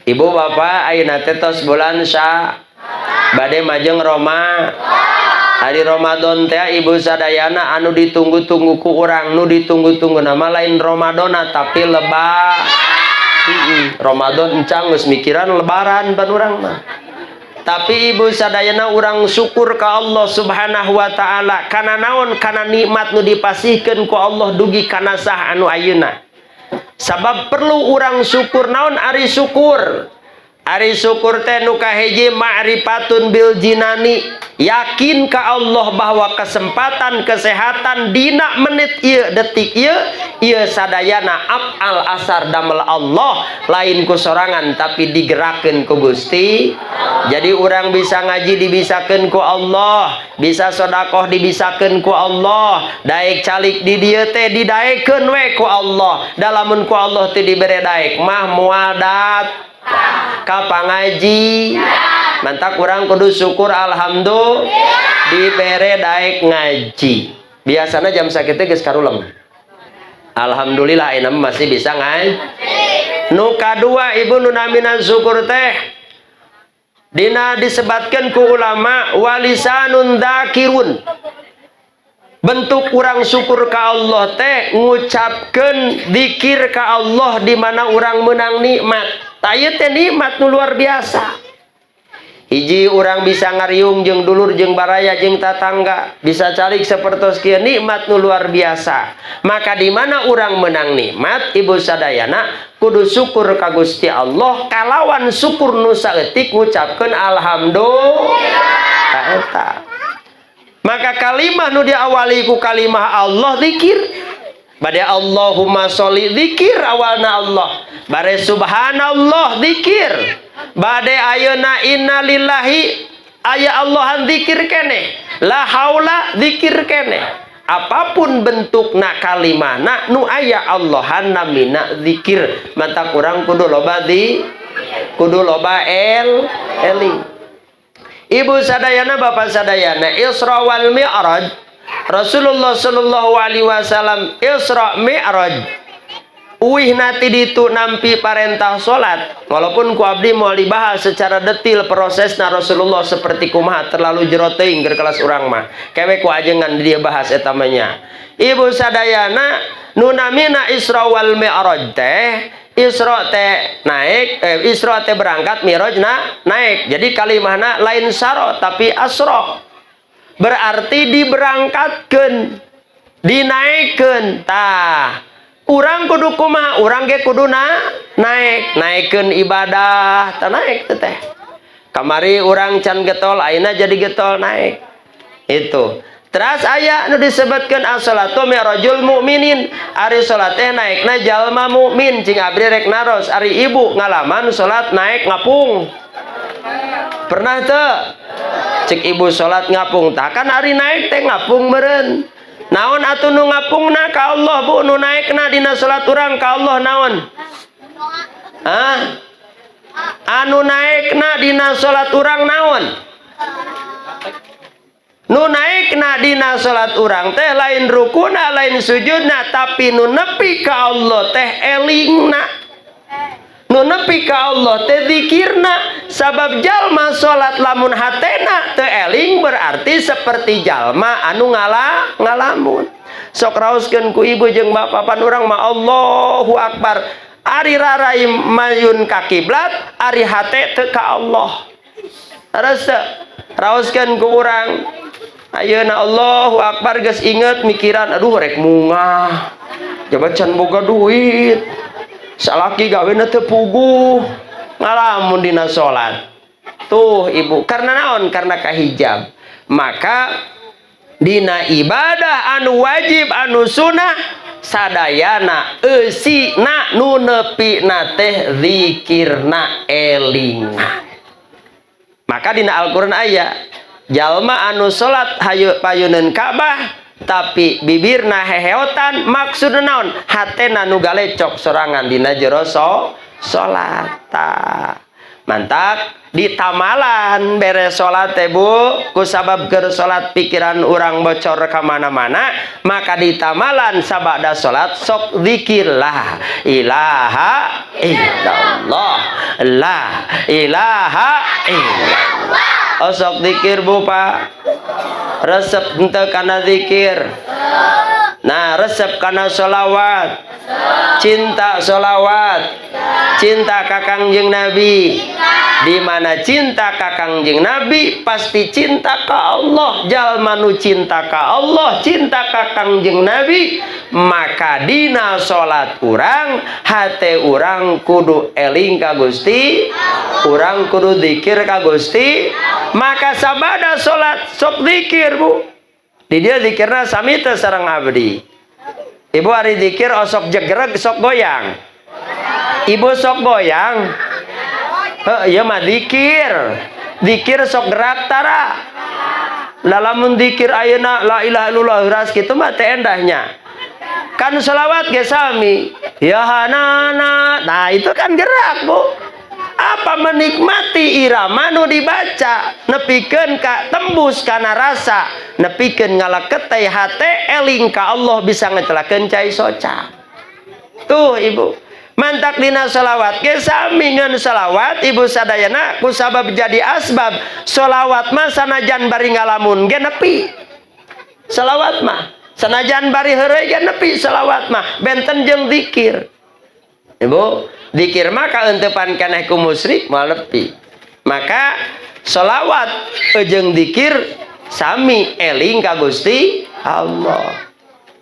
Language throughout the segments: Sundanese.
Ibu bapak, ayeuna teh tos bulan bade majeng Roma. Hari Ramadan teh, ibu sadayana, anu ditunggu-tunggu ku urang, nu ditunggu-tunggu nama lain Ramadan tapi lebah. Ramadan encan, geus mikiran lebaran pan urang mah. Tapi ibu sadayana, urang syukur ka Allah Subhanahu wa Ta'ala. Kana naon? Kana nikmat nu dipasihkeun ku Allah dugi kana sah anu ayeuna. Sabab perlu urang syukur. Naon ari syukur? Ari syukur teh nu kahiji ma'rifatun bil jinani, yakin ka Allah bahwa kesempatan, kesehatan dina menit ieu, detik ieu, ieu sadayana af'al asar damel Allah, lain ku sorangan tapi digerakkeun ku Gusti. Jadi urang bisa ngaji dibisakeun ku Allah, bisa sodakoh dibisakeun ku Allah, daek calik di dieu teh didaekeun we ku Allah. Da lamun ku Allah teu dibere daek mah moal dat ka pangaji. Mantak urang kudu syukur alhamdulillah dibere daek ngaji. Biasanya jam sakitu geus karulem. Alhamdulillah ayeuna masih bisa ngaji. Nu kadua, ibu, nu namina syukur teh dina disebatkan ku ulama walisanun dzakirun. Bentuk urang syukur ka Allah teh ngucapkeun zikir ka Allah di mana urang menang nikmat. Tah, ieu teh nikmat nu luar biasa. Hiji, urang bisa ngariung jeung dulur, jeung baraya, jeung tatangga, bisa calik sapertos kieu, nikmat nu luar biasa. Maka di mana urang menang nikmat, ibu sadayana, kudu syukur ka Gusti Allah kalawan syukur nu saeutik ngucapkeun alhamdulillah eta. Maka kalimah nu diawali ku kalimah Allah, zikir. Bade Allahumma sholli, zikir awalna Allah. Bare subhanallah, zikir. Bade ayeuna innalillahi, aya Allahan, zikir keneh. La haula, zikir keneh. Apapun bentukna kalimahna nu aya Allahan namina zikir. Matak urang kudu loba di kudu loba el eling. Ibu sadayana, bapak sadayana, Isra wal Mi'raj, Rasulullah Shallallahu Alaihi Wasallam Isra Mi'raj uih nati ditu nampi parentah salat. Walaupun ku abdi mau dibahas secara detil prosesna Rasulullah seperti kumaha, terlalu jero teuing keur kelas urang mah. Kewe ku ajengan dia bahas eta mah nya. Ibu sadayana, nu namina Isra wal Mi'raj teh, Isra teh naik, Isra teh berangkat, Mi'raj na naik. Jadi kalimahna lain saro tapi asro, berarti diberangkatkan, dinaikkan. Tah, urang kudu kumaha? Urang ge kudu na naik, naikkeun ibadah. Tah, naik teh teh. Kamari urang can getol, ayeuna jadi getol, naik itu. Terus aya nu disebutkeun as-salatu mi'rajul mukminin, ari salat teh naikna jalma mukmin. Cing abdi rek naros, ari ibu ngalaman salat naik ngapung pernah teu? Cek ibu, salat ngapung. Tah kan ari naik teh ngapung meureun. Naon atuh nu ngapungna ka Allah, Bu? Nu naikna dina salat urang ka Allah naon? Hah? Anu naikna dina salat urang naon? Nu naikna dina salat urang teh lain rukuna, lain sujudna, tapi nu nepi ka Allah teh elingna, nu nepi ka Allah teh zikirna. Sabab jalma salat lamun hatena teu eling berarti seperti jalma anu ngalamun. Sok raoskeun ku ibu jeung bapak, pan urang mah Allahu Akbar, ari rarai mayun ka kiblat, ari hate teu ka Allah. Terus teu? Raoskeun ku urang ayeuna Allahu Akbar, geus inget mikiran, aduh, rek mungah jabat can boga duit, salaki gawena teu puguh, ngalamun dina salat tuh, ibu. Karena naon? Karena kahijab. Maka dina ibadah anu wajib, anu sunah, sadayana eusina nu nepina teh zikirna, elingna. Maka dina Al-Qur'an aya jalma anu salat hayu payuneun Ka'bah tapi bibirna heheotan. Maksudna naon? Hatena nu galecok sorangan dina jero salat. Tah. Mantak di tamalan beres salat teh, Bu, ku sabab keur salat pikiran urang bocor ka mana-mana, maka di tamalan sabada salat sok zikir la ilaha illallah, la ilaha illallah. Oh, sok zikir, Bu, Pak. Resep henteu kana zikir? Nah, resep kana sholawat? Cinta sholawat? Cinta ka Kangjeng Nabi? Di mana cinta ka Kangjeng Nabi pasti cinta ka Allah. Jalma nu cinta ka Allah, cinta ka Kangjeng Nabi, maka dina salat urang hate urang kudu eling ka Gusti, urang kudu zikir ka Gusti. Maka sabada salat sok zikir, Bu. Di dia zikirna sami teu sareng abdi? Ibu hari zikir osok jegreg, sok goyang? Ibu sok goyang? Heuh, ieu mah zikir. Zikir sok gerak tara? Lamun zikir ayeuna la ilaha illallah heuras kitu mah teh endahnya. Kan selawat ge sami. Ya hanana. Nah, itu kan gerak, Bu. Apa menikmati irama nu dibaca, nepikeun ka tembus kana rasa, nepikeun ngaleketei hate eling ka Allah, bisa ngecelakeun cai soca. Tuh, Ibu. Mantak dina salawat ge sami, ngan salawat Ibu sadayana ku sabab jadi asbab salawat mah sanajan bari ngalamun ge nepi. Salawat mah sanajan bari heureuy ge nepi, salawat mah benten jeung zikir. Ibu, zikir mah kaeuntepan keneh ku musyrik moal nepi. Maka salawat jeung zikir sami eling ka Gusti Allah.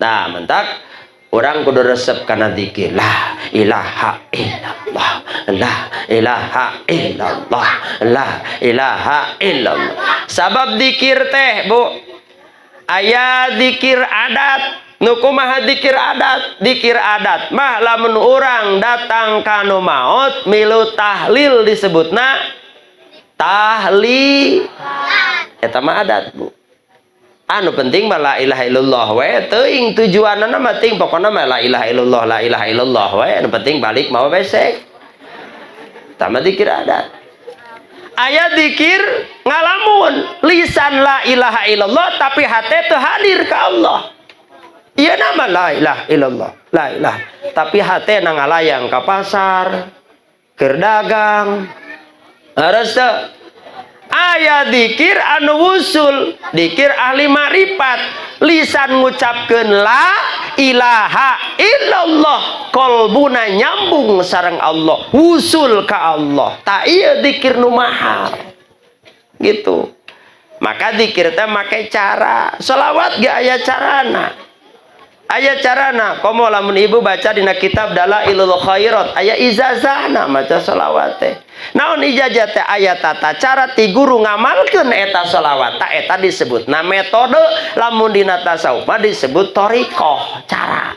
Nah, mantak urang kudu resep kana zikir la ilaha illallah, la ilaha illallah, la ilaha illallah. Sabab zikir teh, Bu, aya zikir adat. Nu kumaha dikir adat? Dikir adat mah lamun urang datang ka nu maot milu tahlil disebutna tahli, eta mah adat, Bu. Anu penting mah la ilaha illallah we, teuing tujuanna mah ting, pokona mah la ilaha illallah, la ilaha illallah we, anu penting balik mau besek. Tama dikir adat. Aya dikir ngalamun, lisan la ilaha illallah tapi hati teu hadir ke Allah. Iya, nama la ilaha illallah, la ilaha. Tapi hati na ngalayang ke pasar, keur dagang. Harus teu? Aya dikir anu wusul, dikir ahli marifat, lisan ngucapkeun la ilaha illallah, kolbuna nyambung sareng Allah, wusul ka Allah. Tak iya dikir nu mahal. Gitu. Maka dikir teh make cara. Salawat ge aya carana. Aya carana, komo lamun Ibu baca dina kitab Dalailul Khairat, aya ijazahna maca selawat teh. Naon ijazah teh? Aya tata cara ti guru ngamalkeun eta selawat. Ta eta disebutna metode, lamun dina tasawuf mah disebut thoriqoh, cara.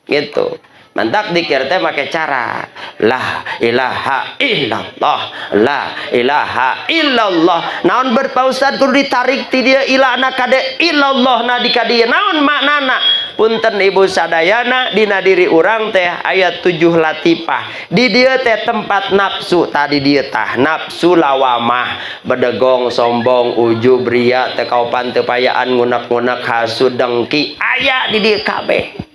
Gitu. Mantak dikir teh make cara. La ilaha illallah, la ilaha illallah. Naon ber, Pak Ustad, kudu ditarik ti dieu ilahna kade illallah na di kadieu? Naon maknana? Punten, Ibu sadayana, dina diri urang teh aya tujuh latifah. Di dieu teh tempat nafsu, tadi dieu tah nafsu lawamah, bedegong, sombong, ujub, ria, teu kaopan teu payaan, ngunek-ngunek, hasud, dengki, aya di dieu kabeh.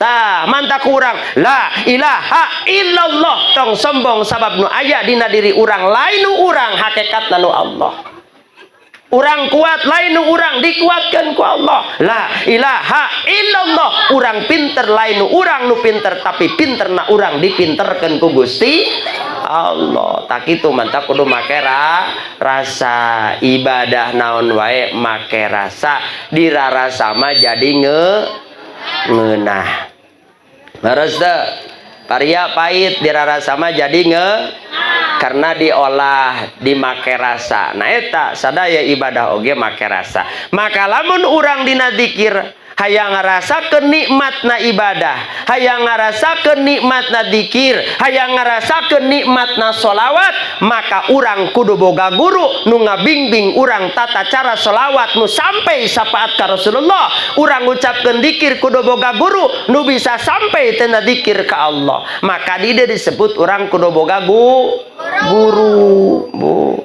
Tah, mantak urang la ilaha illallah, tong sombong, sabab nu aya dina diri urang lain nu urang, hakikatna nu Allah. Urang kuat lain nu urang, dikuatkan ku Allah. La ilaha illallah. Urang pinter lain nu urang nu pinter, tapi pinter na urang dipinterkeun ku Gusti Allah. Tak itu mantak kudu make rasa ibadah, naon wae make rasa, dirarasa mah jadi ngeunah. Leres teu? Paria pahit dirarasa mah jadi karena diolah, dimake rasa. Nah, eta sadaya ibadah oge make rasa. Maka lamun urang dina dikir Hayang ngarasakeun nikmatna ibadah, hayang ngarasakeun nikmatna dikir, hayang ngarasakeun nikmatna solawat, maka urang kudu boga guru nu ngabingbing urang tata cara solawat nu sampai syafaat ka Rasulullah. Urang ngucapkeun dikir kudu boga guru nu bisa sampai tina dikir ka Allah. Maka di dieu disebut urang kudu boga guru, Bu.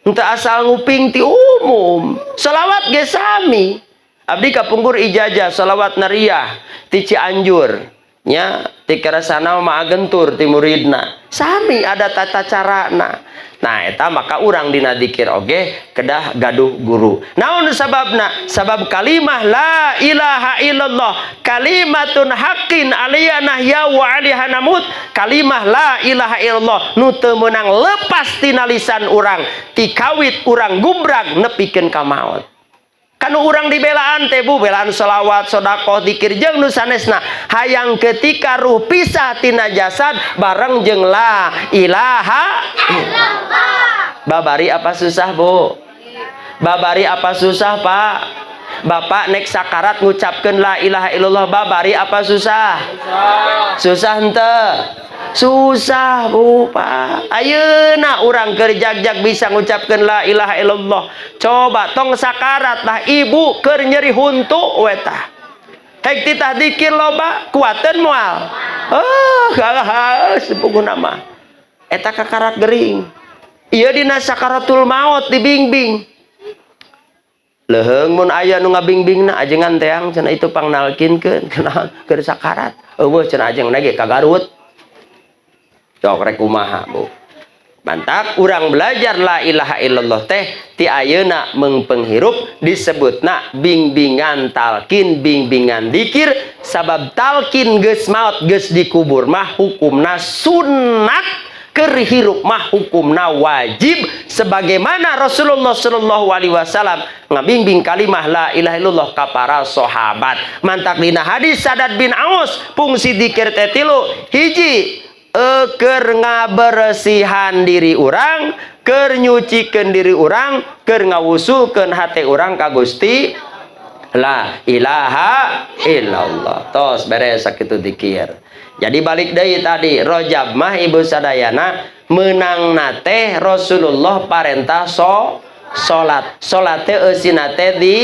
Henteu asal nguping ti umum. Solawat ge sami. Abdi kapungkur ijazah salawat nariyah ti Cianjur nya, ti Keresana mah Agentur ti muridna. Sami ada tata carana. Nah, eta maka urang dina dikir oge kedah gaduh guru. Naon sababna? Sabab kalimah la ilaha illallah kalimatun haqqin alaiha nahya wa alaiha namut. Kalimah la ilaha illallah nu teu meunang lepas tina lisan urang ti kawit urang gubrag nepikeun ka maot. Kanu urang dibelaan teh, Bu, belaan selawat, sodakoh, dikir jeung nu sanesna. Hayang ketika ruh pisah tina jasad bareng jeung la ilaha illallah. Babari apa susah, Bu? Babari apa susah, Pak? Bapak nek sakarat ngucapkeun la ilaha illallah babari apa susah? Susah henteu? Susah, Bu, Pak. Ayeuna urang keur jag-jag bisa ngucapkeun la ilaha illallah. Coba tong sakarat lah, ibu keur nyeri huntu we tah. Hek titah dikir loba kuateun moal? Oh, kalah sepuguh nama. Eta kakarak gering. Ieu dina sakaratul maut dibingbing. Leuheung mun aya nu ngabingbingna, ajengan teang cenah itu pangnalkinkeun kunaon keur sakarat. Euweuh cenah ajeng ge ka Garut. Sok rek kumaha, Bu? Mantak urang belajar la ilaha illallah teh ti ayeuna mengpenghirup disebutna bimbingan talkin, bimbingan dikir, sabab talkin geus maot, geus dikubur mah hukumna sunat, keur hirup mah hukumna wajib, sebagaimana Rasulullah Shallallahu Alaihi Wasallam ngabimbing kalimah la ilaha illallah ka para sahabat. Mantak dina hadis Syadad bin Aus, fungsi dikir teh tilu: hiji, keur ngabersihan diri urang, keur nyucikeun diri urang, keur ngawusulkeun hate urang ka Gusti. La ilaha illallah, tos beres sakitu dikir. Jadi balik deui tadi, Rojab mah, Ibu sadayana, menang teh Rasulullah parentah salat. Salat teh eusina teh di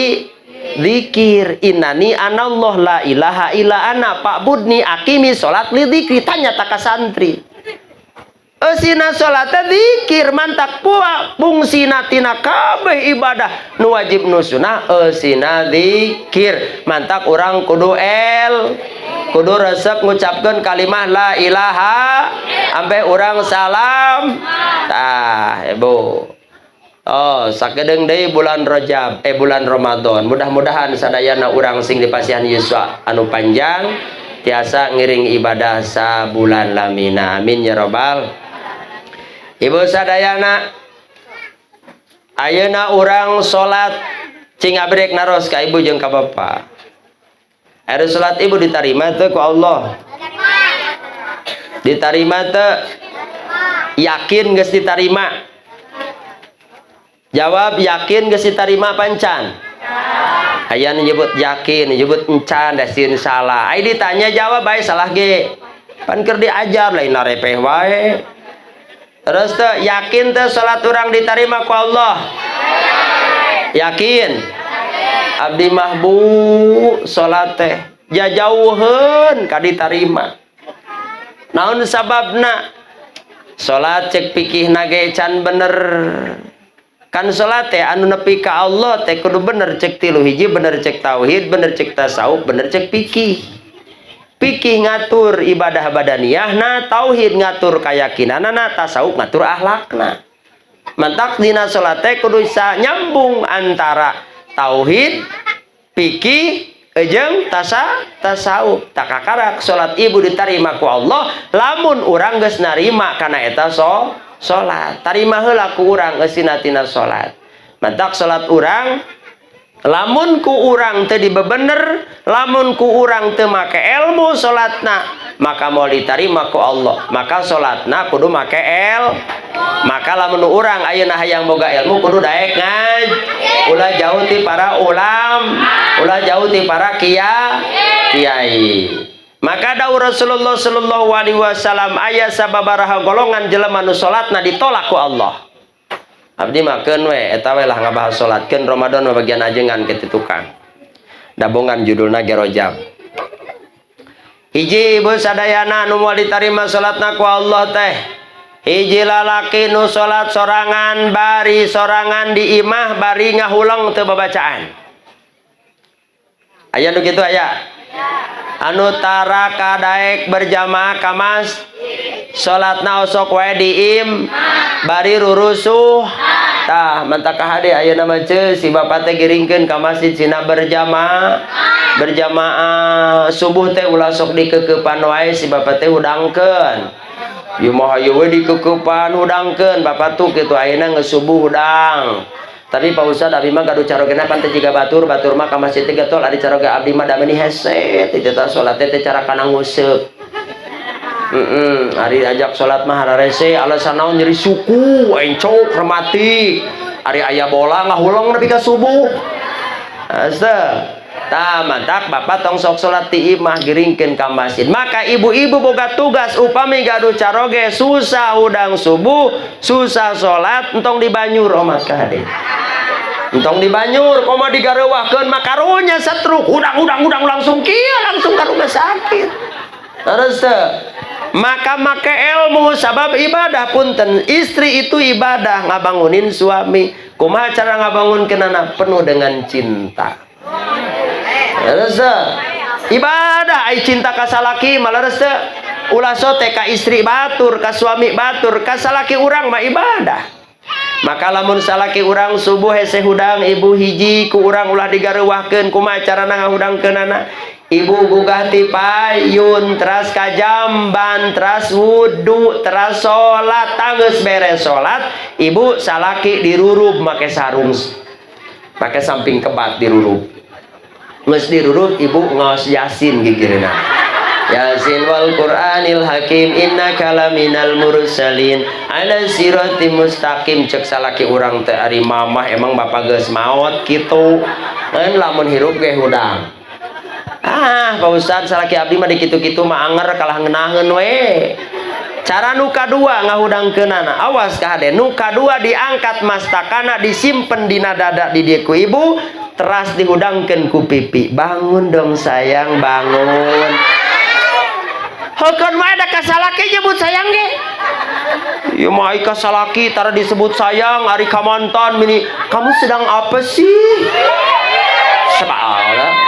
zikir. Innani anallah la ilaha illa ana fa'budni aqimi salat li dzikri. Tanya tak ka santri, eusina salat teh zikir. Mantak pua fungsina tina kabeh ibadah nu wajib nu sunah eusina zikir. Mantak urang kudu el kudu resep ngucapkeun kalimah la ilaha sampai urang salam tah, Ibu. Oh, sakedeung deui bulan Rajab, eh, bulan Ramadan. Mudah-mudahan sadayana urang sing dipasihan yuswa anu panjang, tiasa ngiring ibadah sabulan lamina. Amin ya robbal. Ibu sadayana, ayeuna urang salat, cing abdi rek naros ka ibu jeung ka bapa. Ari salat ibu ditarima teu ku Allah? Ditarima teu? Yakin geus ditarima? Jawab, yakin geus ditarima pancan? Aya nu nyebut yakin, nyebut encan, da sieun salah. Ai ditanya jawab bae salah ge. Pan keur diajar, lain narepeh wae. Terus teu, yakin teu salat urang diterima ku Allah? Yakin? Abdi mah, Bu, salat teh jajauheun ka ditarima. Naon sababna? Salat cek pikihna ge can bener. Kan salat teh anu nepi ka Allah teh kudu bener cek tilu hiji: bener cek tauhid, bener cek tasawuf, bener cek pikih. Pikih ngatur ibadah badaniyahna, tauhid ngatur keyakinanana, tasawuf ngatur akhlakna. Mantak dina salat teh kudu bisa nyambung antara tauhid, pikih, jeung tasawuf. Tak kakarak salat ibu diterima ku Allah lamun urang geus narima kana eta salat. Tarima heula ku urang eusina tina salat. Mantak salat urang lamun ku urang teu dibebener, lamun ku urang teu make ilmu salatna. Maka mau diterima ku Allah, maka salatna kudu make el. Maka lamun urang ayeuna hayang boga ilmu, kudu daek ngaji, ulah jauh ti para ulam, ulah jauh ti para kiai. Maka dawuh Rasulullah sallallahu alaihi wasallam, aya sababaraha golongan jelema nu salatna ditolak ku Allah. Abdi mah keun we eta we lah, ngabahas salat keun. Ramadan mah bagian ajengan ke tukang dabongan, judulna ge Rojab. Hiji, ibu sadayana, nu moal ditarima salatna ku Allah teh, hiji, lalaki nu salat sorangan, bari sorangan di imah, bari ngahuleng teu babacaan. Aya nu kitu? Aya anu tara kadaek berjamaah ka mas, salatna osok wae di im bari rurusuh. Tah, mantak hade ayeuna mah, ceu, si bapak teh giringkeun ka masjid sina berjamaah. Berjamaah subuh teh ulah sok dikekepan wae, si bapak teh hudangkeun. Ieu mah hayu we dikekepan, hudangkeun bapak tuh kitu. Ayeuna geus subuh hudang. Tapi Pak Ustad, abdi mah gaduh carogena pan teh jiga batur, batur mah ka masjid teh getol, ari caroge abdi mah da meuni hese teh teh salat teh cara kana nguseup. Ari ajak salat mah hararese, alasan naon? Nyeri suku, encok, rematik. Ari aya bola ngahuleng nepi ka subuh. Asa. Tah, mantak bapak tong sok salat di imah, giringkeun ka masjid. Maka ibu-ibu boga tugas, upami gaduh caroge susah hudang subuh, susah salat, entong dibanyur omat kade. Entong dibanyur, komo digareuwahkeun mah karunya setruk, hudang hudang hudang langsung kieu, langsung ka rumah sakit. Terus teu? Maka make ilmu, sabab ibadah, punten, istri itu ibadah ngabangunin suami. Kumaha cara ngabangunkeunana? Penuh dengan cinta. Terus teu? Ibadah ai cinta ka salaki mah, leres teu? Ulah sote ka istri batur, ka suami batur, ka salaki urang mah ibadah. Maka lamun salaki urang subuh hese hudang, ibu, hiji, ku urang ulah digareuwahkeun. Kumaha carana ngahudangkeunana? Ibu gugah ti payun, teras ka jamban, teras wudu, teras salat. Tanggeus beres salat, ibu, salaki dirurub make sarung, make samping kebat, dirurub. Geus dirurub, ibu ngaos Yasin gigirna. Yasin wal Qur'anil Hakim innaka laminal mursalin ala siratim mustaqim. Cek salaki urang teh, ari mamah emang bapak geus maot kitu? Ngan lamun hirup ge hudang. Ah, Pak Ustad, salaki abdi mah dikitu-kitu mah anger, kalah ngeunaheun we. Cara nu kadua ngahudangkeunana, awas ka hade, nu kadua diangkat mastakana, disimpen dina dada di dieu ku ibu, teras dihudangkeun ku pipi. Bangun dong, sayang, bangun. Heukeun wae da ka salaki nyebut sayang ge. Ieu mah ai ka salaki tara disebut sayang, ari ka mantan mini, kamu sedang apa sih? Sebal.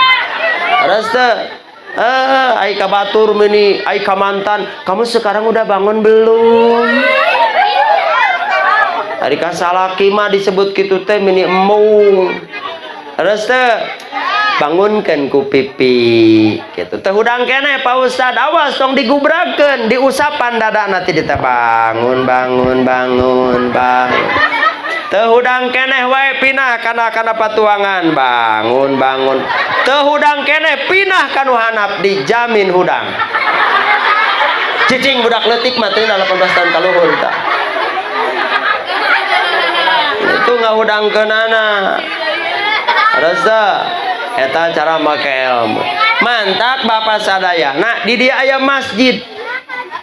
Terus teh, eh, ai ka batur mini, ai ka mantan, kamu sekarang udah bangun belum? Ari ka salaki mah disebut kitu teh mini embung. Terus teh bangunkeun ku pipi gitu teh. Hudang keneh, Pak Ustad? Awas, tong digubrakeun, diusapan dada nanti diteh, bangun, bangun, bangun, bangun. Teu hudang keneh wae, pinah kana kana patuangan, bangun, bangun. Teu hudang keneh, pinah kanu handap, dijamin hudang. Cicing budak leutik mah teu 18 tahun kaluhur. Tah, itu ngahudangkeunana. Rasa eta cara make ilmu. Mantak bapak sadaya, nah, di dia aya masjid,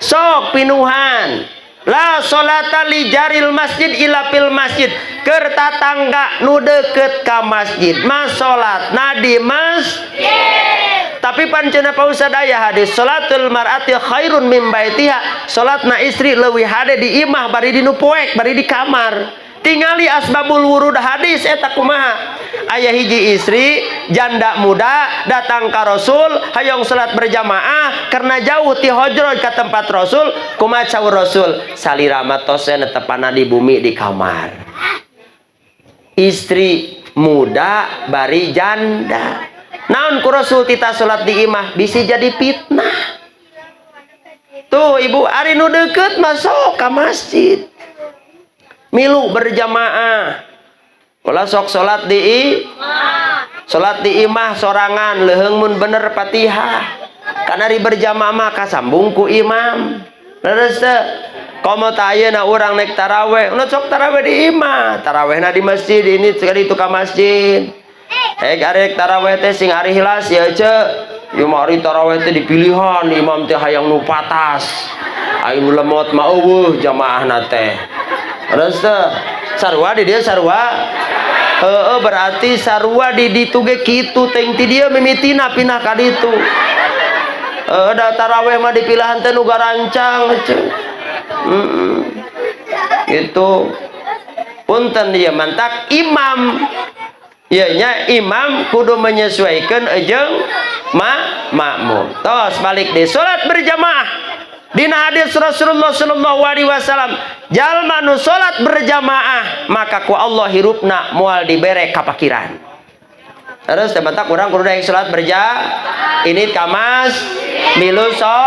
sok pinuhan. La sholata li jaril masjid illa fil masjid. Keur tatangga nu deket ka masjid mas salat nah di mas. Tapi pancena, Pak Ustad, aya hadis sholatul mar'ati khairun min baitiha, salatna istri leuwih hade di imah bari di nu poek, bari di kamar. Tingali asbabul wurud hadis eta kumaha. Aya hiji istri janda muda datang ka Rasul hayang salat berjamaah, karena jauh ti hojroj ka tempat Rasul. Kumaha saur Rasul? Salira mah tos netepana di bumi, di kamar. Istri muda bari janda, naon ku Rasul tita salat di imah, bisi jadi fitnah. Tuh, ibu, ari nu deket masuk ke masjid, milu berjamaah. Ulah sok salat di imah sorangan, leuheung mun bener Fatihah. Karena di berjamaah mah kasambung ku imam. Leres teu? Komo tah ayeuna urang naik taraweh, nu sok taraweh di imah, tarawehna di masjid, ini sekali itu ka masjid. Hek arek taraweh teh sing ari hilas ya ce. Ieu mah ari taraweh teh dipilihan imam teh hayang nu patas. Aya nu lemot mah euweuh jamaahna teh. Leres teu? Sarua di dieu sarua. Heeh, berarti sarua di ditu ge kitu teh ti dieu mimitina pindah ka ditu. Heuh, da taraweh mah dipilihan teh nu garancang ce. Gitu. Punten ieu mantak imam. Ieu nya imam kudu menyesuaikan jeung makmum. Tos balik di salat berjamaah. Dina hadis Rasulullah sallallahu alaihi wasallam, jalma nu salat berjamaah maka ku Allah hirupna moal dibere kapakiran. Terus teh mantak urang kudu daek salat berjamaah ini ka mas milu so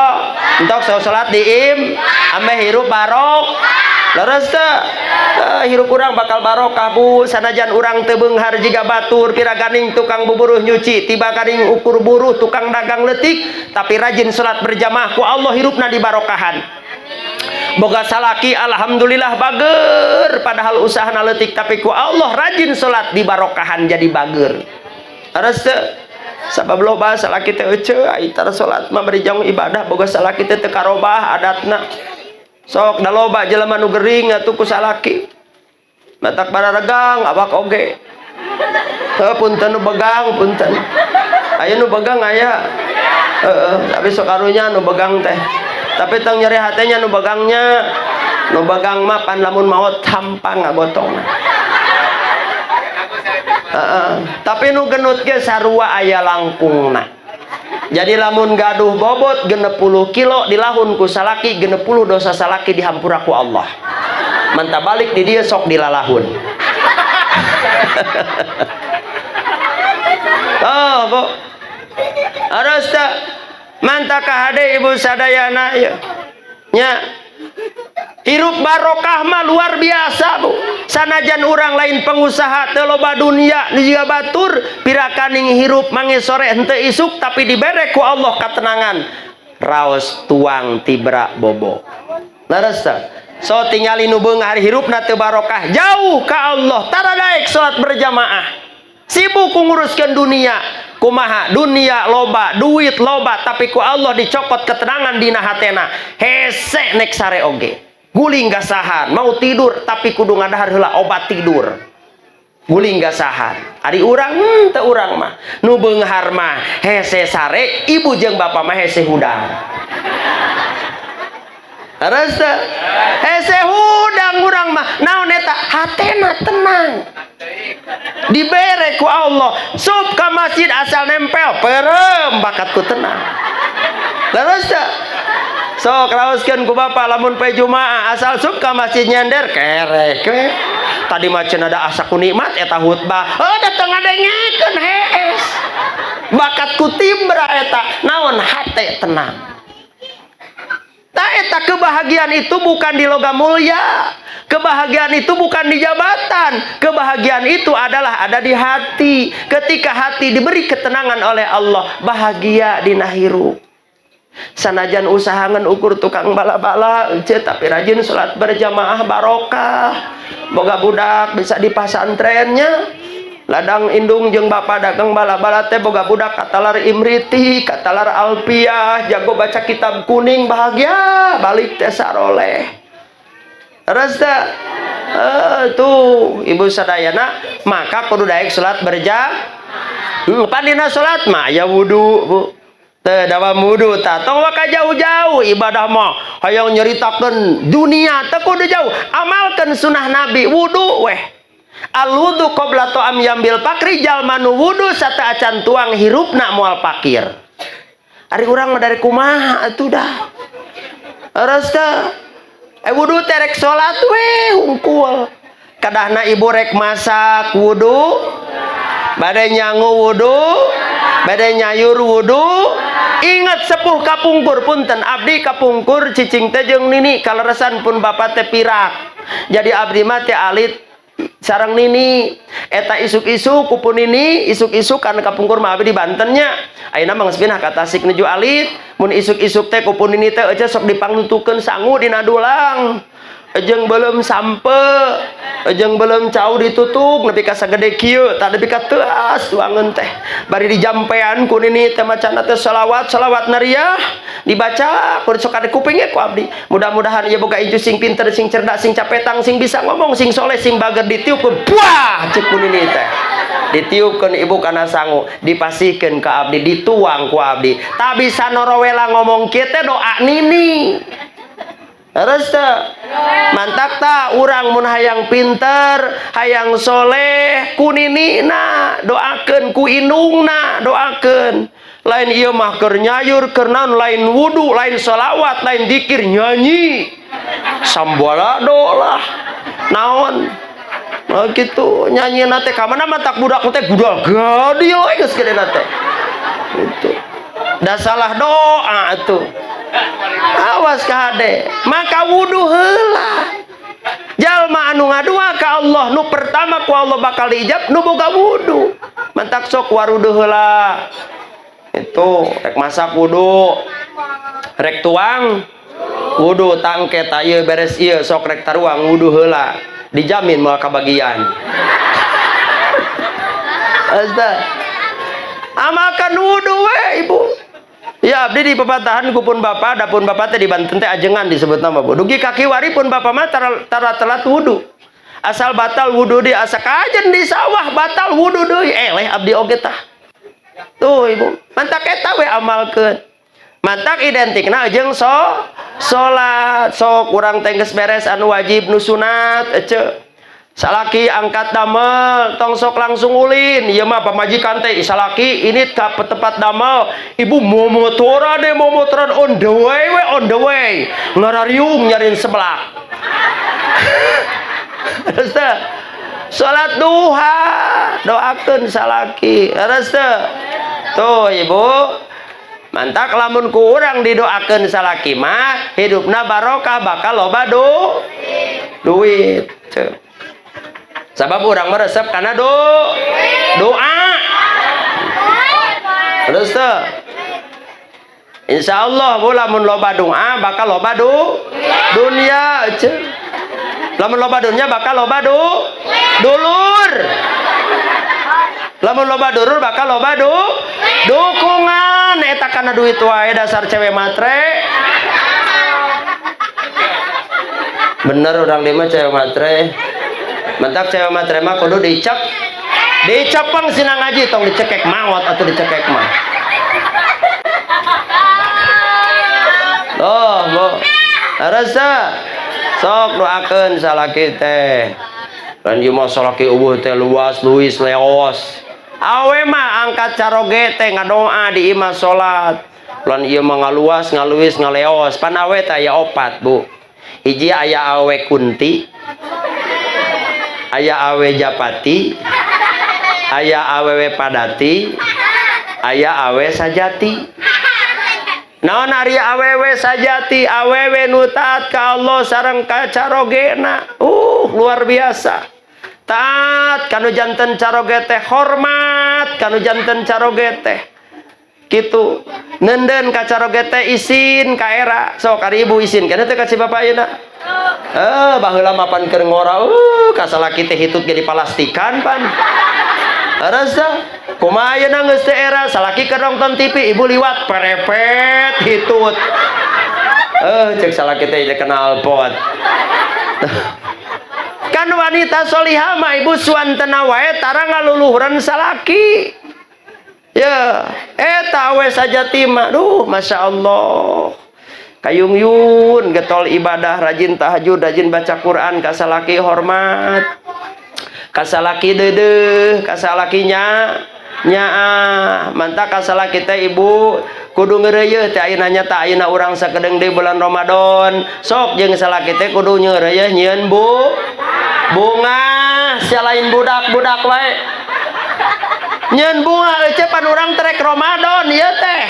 entok so salat di im ameh hirup barok. Leres teu? Hirup urang bakal barokah, Bu, sanajan urang teu beunghar jiga batur, piraganing tukang buburuh nyuci, tiba ganing ukur buruh tukang dagang leutik, tapi rajin salat berjamaah ku Allah hirupna dibarokahan. Boga salaki alhamdulillah bager, padahal usahana leutik, tapi ku Allah rajin salat dibarokahan jadi bager. Leres teu? Sabab loba salaki teh euceu ai tara salat mah bari jang ibadah, boga salaki teh teu karobah adatna. Sok da loba jelema nu gering atuh ku salaki. Matak bararegang awak oge. Heuh, punten nu begang, punten. Aya nu begang aya. Heeh, tapi sok karunya nu begang teh. Tapi tong nyeri hatenya nu begangnya. Nu begang mah pan lamun maot hampang ngagotongna. Heeh, tapi nu genut ge sarua aya langkungna. Jadi lamun gaduh bobot 60 kilo dilahun ku salaki, 60 dosa salaki dihampura ku Allah. Mantap balik di dia sok dilalahun. Oh, Bu. Harus tak mantap kahade ibu sadayana ya. Nya. Hirup barokah mah luar biasa, Bu. Sanajan urang lain pengusaha teu loba dunia nu jiga batur, pirakaning hirup mange sore henteu isuk tapi dibere ku Allah katenangan. Raos tuang tibra bobo. Leres teu? So tingali nu beunghar hirupna teu barokah, jauh ka Allah, tara daek salat berjamaah. Sibuk nguruskeun dunia. Kumaha dunia loba, duit loba, tapi ku Allah dicokot ketenangan dina hatena. Hese nek sare oge. Guling gasahan, mau tidur tapi kudu ngadahar heula obat tidur. Guling gasahan. Ari urang teu urang mah. Nu beunghar mah hese sare, ibu jeung bapa mah hese hudang. Leres teu? Hese hudang urang mah. Naon eta? Hatena tenang. Dibere ku Allah. Sup ka masjid asal nempel, perem bakatku tenang. Leres teu? Sok raoskeun ku bapa lamun poe Jumaah asal sup ka masjid nyender kerek we. Tadi mah cenah da asa ku nikmat eta khutbah. Oh, da teu ngadengekeun hees. Bakat ku timbra eta. Naon hate tenang. Ta eta kebahagiaan itu bukan di logam mulia. Kebahagiaan itu bukan di jabatan. Kebahagiaan itu adalah ada di hati. Ketika hati diberi ketenangan oleh Allah, bahagia dina hirup. Sanajan usaha ngan ukur tukang bala-bala ece, tapi rajin salat berjamaah barokah. Boga budak bisa di pasantrennya. Ladang indung jeung bapak dagang bala-bala teh boga budak katalar Imriti, katalar Alpiah, jago baca kitab kuning, bahagia balik teh saroleh. Terus teh tuh ibu sadayana maka kudu daek salat berjamaah. Pandina salat mah aya wudu, Bu. Teu dawam wudu tah tong waka jauh-jauh ibadah mah hayang nyeritakeun dunia teu kudu jauh, amalkeun sunah Nabi wudu weh. Al wudu qabla ta'am yambil pakri, jalma nu wudu sateuacan tuang hirupna moal pakir. Ari urang mah dari kumaha atuh dah. Leres teu? Wudu teh rek salat we hungkul. Kadahna ibu rek masak wudu, bade nyangu wudu, bade nyayur wudu. Ingat sepuh kapungkur, punten abdi kapungkur cicing teh jeung nini kaleresan pun bapak teh pirak. Jadi abdi mah teh alit Sareng nini eta isuk-isuk ku pun nini isuk-isuk kan kapungkur mah abdi di Banten nya ayeuna mah geus pindah ka Tasik nuju alit mun isuk-isuk teh ku pun nini teh eueuh sok dipangnutukeun sangu dina dulang jeung belum sampe jeung belum cau ditutup nepi ka sagede kieu tah nepi ka teuas tuangeun teh bari dijampean ku nini teh macana teh selawat selawat nariah dibaca kudu sok ada kupingnya ku abdi mudah-mudahan ieu boga incu sing pinter sing cerdas sing capetang sing bisa ngomong sing soleh sing bager ditiupkeun buah cek ku nini teh ditiupkeun ibu kana sangu dipasihkeun ka abdi dituang ku abdi tak bisa norowela ngomong kieu teh doa nini. Terus teh mantak ta urang mun hayang pinter hayang soleh ku ninina doakeun ku indungna doakeun lain ieu mah keur nyayur keur naon lain wudu lain sholawat lain dikir nyanyi sambalado lah naon nah gitu nyanyina teh ka mana mantak budak teh gudal gadil we geus gedena teh gitu da salah doa atuh. Awas ka hade maka wudu heula jalma anu ngadua ka Allah nu pertama ku Allah bakal diijab nu boga wudu mantak sok warudu heula itu rek masak wudu rek tuang wudu tangke ta ieu beres ieu sok rek taruang wudu heula dijamin moal kabagian. Asta amalkan wudu we ibu. Ya abdi di pepatahan ku pun bapak, adapun bapak teh di Banten teh ajengan disebut nama bu. Dugi kaki wari pun bapak mah tara telat wudu. Asal batal wudu di asa kajen di sawah batal wudu deui eleh abdi oge tah. Tuh ibu, mantak eta we amalkeun. Mantak identikna jeung salat sok urang teh geus beres anu wajib nu sunat ece. Salaki angkat damel tong sok langsung ulin ieu mah pamajikan teh salaki ini ka tempat damel ibu momotoran deh momotoran on the way we on the way ngarariung nyarin seblak. Terus teh salat duha doakeun salaki terus teh tuh ibu mantak lamun ku urang didoakeun salaki mah hidupna barokah bakal loba duit. Sabab urang meresep karena doa. Terus teh insyaallah bu lamun loba doa bakal loba dunia ce. Lamun loba dunia bakal loba dulur. Lamun loba dulur bakal loba dukungan eta kana duit wae dasar cewek matre. Bener urang di mah cewek matre. Mantak cewek matre mah kudu dicep. Dicepeng sina ngaji tong dicekek maot atuh dicekek mah. Oh, Bu. Rasa sok doakeun salaki teh. Dan ieu mah salaki eueuh teh luas luis leos. Awe mah angkat caroge teh ngadoa di imah salat. Lan ieu mah ngaluas ngaluis ngaleos. Pan awe teh aya opat, Bu. Hiji aya awe kunti. Aya awe japati, aya awewe padati, aya awe sajati. Naon ari awewe sajati? Awewe nu taat ka Allah sareng ka carogena. Luar biasa. Taat kanu janten caroge teh hormat kanu janten caroge teh. Kitu. Nenden ka caroge teh isin ka era. Sok ari ibu isin kana teh ka si bapak ayeuna. Baheula mapan keur ngora, ka salaki teh hitut ge dipalastikan pan. Rasa kumaha ayeuna geus teh era salaki keur nonton TV ibu liwat perepet hitut. Cek salaki teh kenal pot. Kan wanita solihah mah ibu suantena wae tara ngaluluhuran salaki. Ya, eta we sajati mah. Duh, Masya Allah. Kayungyun getol ibadah, rajin tahajud, rajin baca Quran, kasalaki hormat, kasalaki deudeuh, kasalakinya nyaah. Mantak kasalaki teh ibu kudu ngeureuyeun teh ayeuna nya tah ayeuna urang sakedeung deui bulan Ramadan. Sok jeung salaki teh kudu ngeureuyeun nyieun bu bunga, sia lain budak-budak wae. Nyieun bunga eueuh pan urang trek Ramadan ieu teh.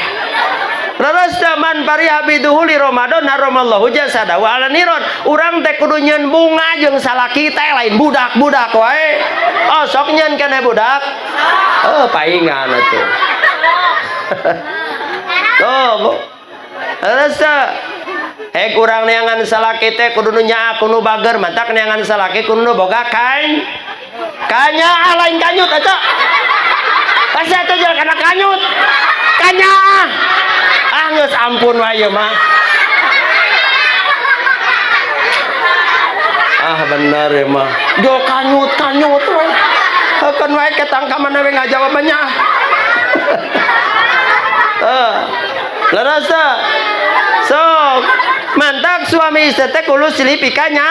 Leres teu? Man fariha bidukhuli Ramadan haramallahu jasadahu ala niron. Urang teh kudu nyeun bunga jeung salaki teh, lain budak-budak wae. Oh, sok nyeun keneh budak. Oh, paingan atuh. Tuh, Bu. Leres teu? Hek urang neangan salaki teh kudu nu nyaah, kudu bager, matak neangan salaki kudu nu boga kain. Kanyaah, lain kanyut eta. Pasti eta jeung kana kanyut. Kanyaah. Ah, geus ampun wae ieu mah. Ah, bener ya mah. Jo kanyut kanyut we. Heukeun wae ketang ka mana we ngajawabannya. Eh. Leres teu? Sok, mantak suami istri teh kudu silih pikanya.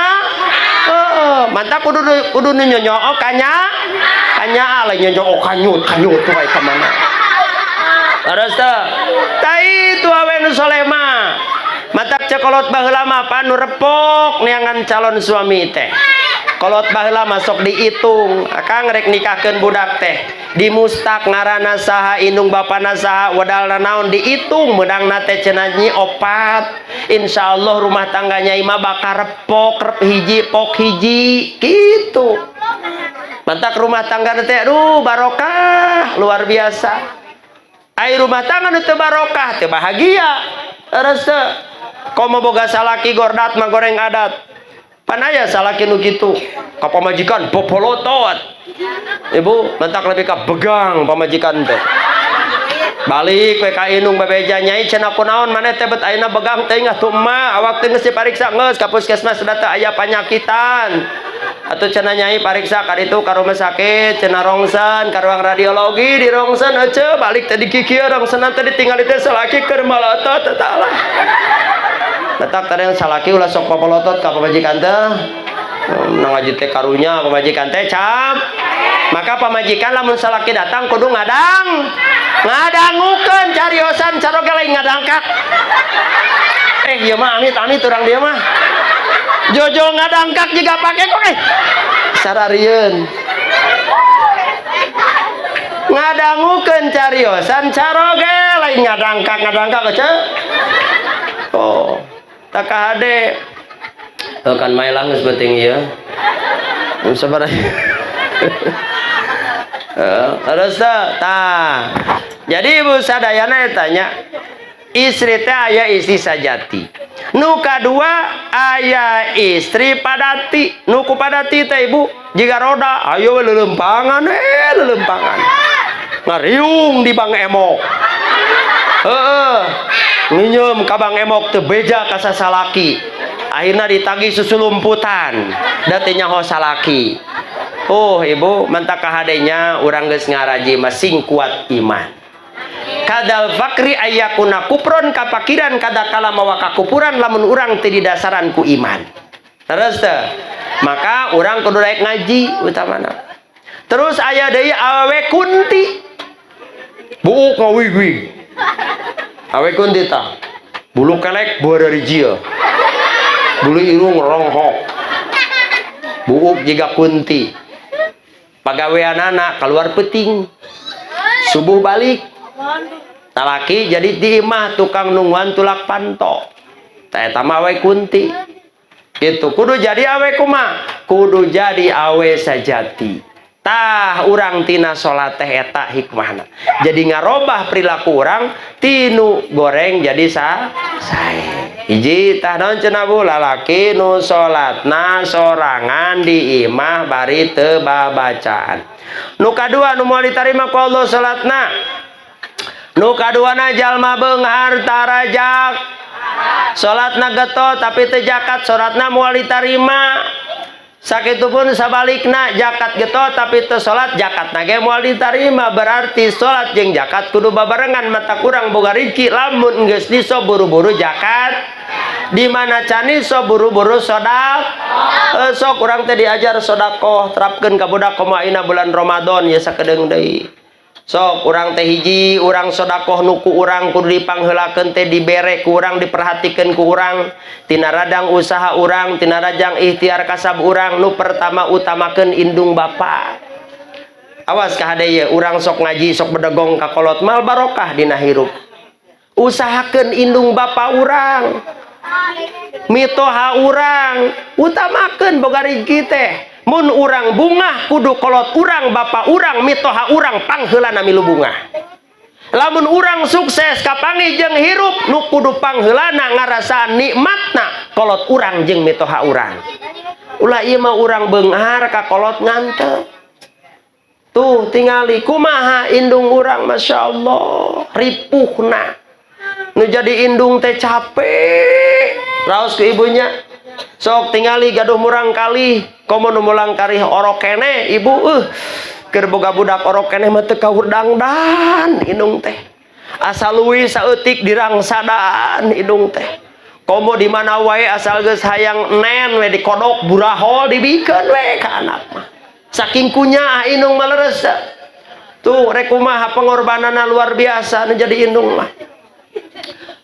Heeh, mantak kudu kudu nu nyonyoo kanya. Kanya, lain nyonyoo kanyut kanyut wae ka mana. Leres teu? Tah, itu awe nu soleh mah. Matak cek kolot baheula mah, apa nu repok neangan calon suami teh. Kolot baheula mah sok dihitung, akang rek nikahkeun budak teh. Dimustak ngaranna saha, indung bapana saha, wedalna naon, dihitung meunangna teh cenah nyi opat. Insyaallah rumah tangganya mah bakal repok, rep hiji pok hiji gitu. Mantak rumah tangga teh aduh barokah luar biasa. Ai rumah tangga nu teu barokah teu bahagia. Leres teu? Komo boga salaki gordat mah goreng adat. Pan aya salaki nu kitu ka pamajikan popolotot. Ibu, mantak lebih ka begang pamajikan teh. Balik we ka indung bebeja, "Nyai," cenah, "kunaon maneh teh bet ayeuna begang teuing atuh emak awak teh geus dipariksa geus ka puskesmas sudah teu aya panyakitan atuh," cenah, "Nyai, pariksa ka ditu ka rumah sakit cenah, rongsen ka ruang radiologi, di rongsen ece balik teh dikikieu rongsenan teh ditinggali teh salaki keur malotot teh lah." Letak tadi yang salaki ulah sok popolotot ka pamajikan teh. Nang ngaji teh karunya pamajikan teh cap. Maka pamajikan lamun salaki datang kudu ngadang. Ngadangukeun cariosan caroge, lain ngadangkak. Eh, ieu mah amit-amit urang dia mah. Jojo ngadangkak juga pake kok eh. Sararieun. Ngadangukeun cariosan caroge, lain ngadangkak ngadangkak aja. Oh, tak kahade. Oh, kan maelah geus penting ieu. Sabar. Terus tah. Jadi ibu sadayana tanya, istri teh aya istri sajati. Nu kadua aya istri padati. Nu ku padati teh, Ibu, jiga roda, ayo we leuleumpangan eh leuleumpangan. Ngariung di Bang Emok. Heeh. Nginyeum ka Bang Emok teu beja ka sasalaki. Akhirna ditagih susulumputan. Da teu nyaho salaki. Oh, Ibu, mantak kahadenya urang geus ngaraji mah sing kuat iman. Kadal fakri ayyakuna kupron, kapakiran kada kala mawa kakupuran lamun urang teu didasaran ku iman. Terus teh, maka urang kudu daek ngaji utamana. Terus aya deui awewe kunti. Buuk ngawig-wig. Awewe kunti tah. Bulu kelek buah jia. Bulu irung ronghok. Buuk jiga kunti. Pagaweanana keluar peting. Subuh balik. Talaki jadi di imah tukang nungguan tulak panto. Tah, eta mah awe kunti. Gitu. Kudu jadi awe kuma? Kudu jadi awe sajati. Tah, urang tina salat teh eta hikmahna. Jadi ngarobah perilaku urang tinu goreng jadi sa sae. Hiji tah naon cenah, Bu? Lalaki nu salatna sorangan di imah bari teu babacaan. Nu kadua nu moal ditarima ku Allah salatna. Nu kaduana jalma beunghar tara jak. Salatna getol tapi teu jakat, salatna moal ditarima. Sakitu pun sabalikna, jakat getol tapi teu salat, jakatna ge moal ditarima. Berarti salat jeung jakat kudu babarengan. Mata kurang boga rezeki lamun geus nisob buru-buru jakat. Di mana can nisob buru-buru sodak. Eh, sok urang teh diajar sodakoh, terapkeun ka budak komo ayeuna bulan Ramadan ya sakedeung deui. Sok urang teh hiji urang sodakoh nuku urang kudu dipangheulakeun teh, dibere ku urang, diperhatikeun ku urang tina radang usaha urang, tina radang ikhtiar kasab urang. Nu pertama utamakeun indung bapa. Awas ka hade ieu, urang sok ngaji sok bedegong ka kolot mal barokah dina hirup. Usahakeun indung bapa urang, mitoha urang, utamakeun boga rezeki teh. Mun urang bungah, kudu kolot urang, bapa urang, mitoha urang pangheulana milu bungah. Lamun urang sukses, kapanggih jeung hirup, nu kudu pangheulana ngarasaan nikmatna kolot urang jeung mitoha urang. Ulah ieu mah urang beunghar ka kolot ngantep. Tuh, tingali kumaha indung urang, Masya Allah, ripuhna. Nu jadi indung teh capek. Raos ke ibunya. Sok tingali gaduh murang kali, komo nu mulang karih orok keneh, ibu keur boga budak orok keneh mah teu kahudangdan indung teh. Asal leuwih saeutik dirangsadan indung teh. Komo di mana wae asal geus hayang nen we dikodok burahol dibikeun we ka anak mah. Saking kunyah indung mah, leres teu? Tuh, rek kumaha pengorbananna luar biasa nu jadi indung mah.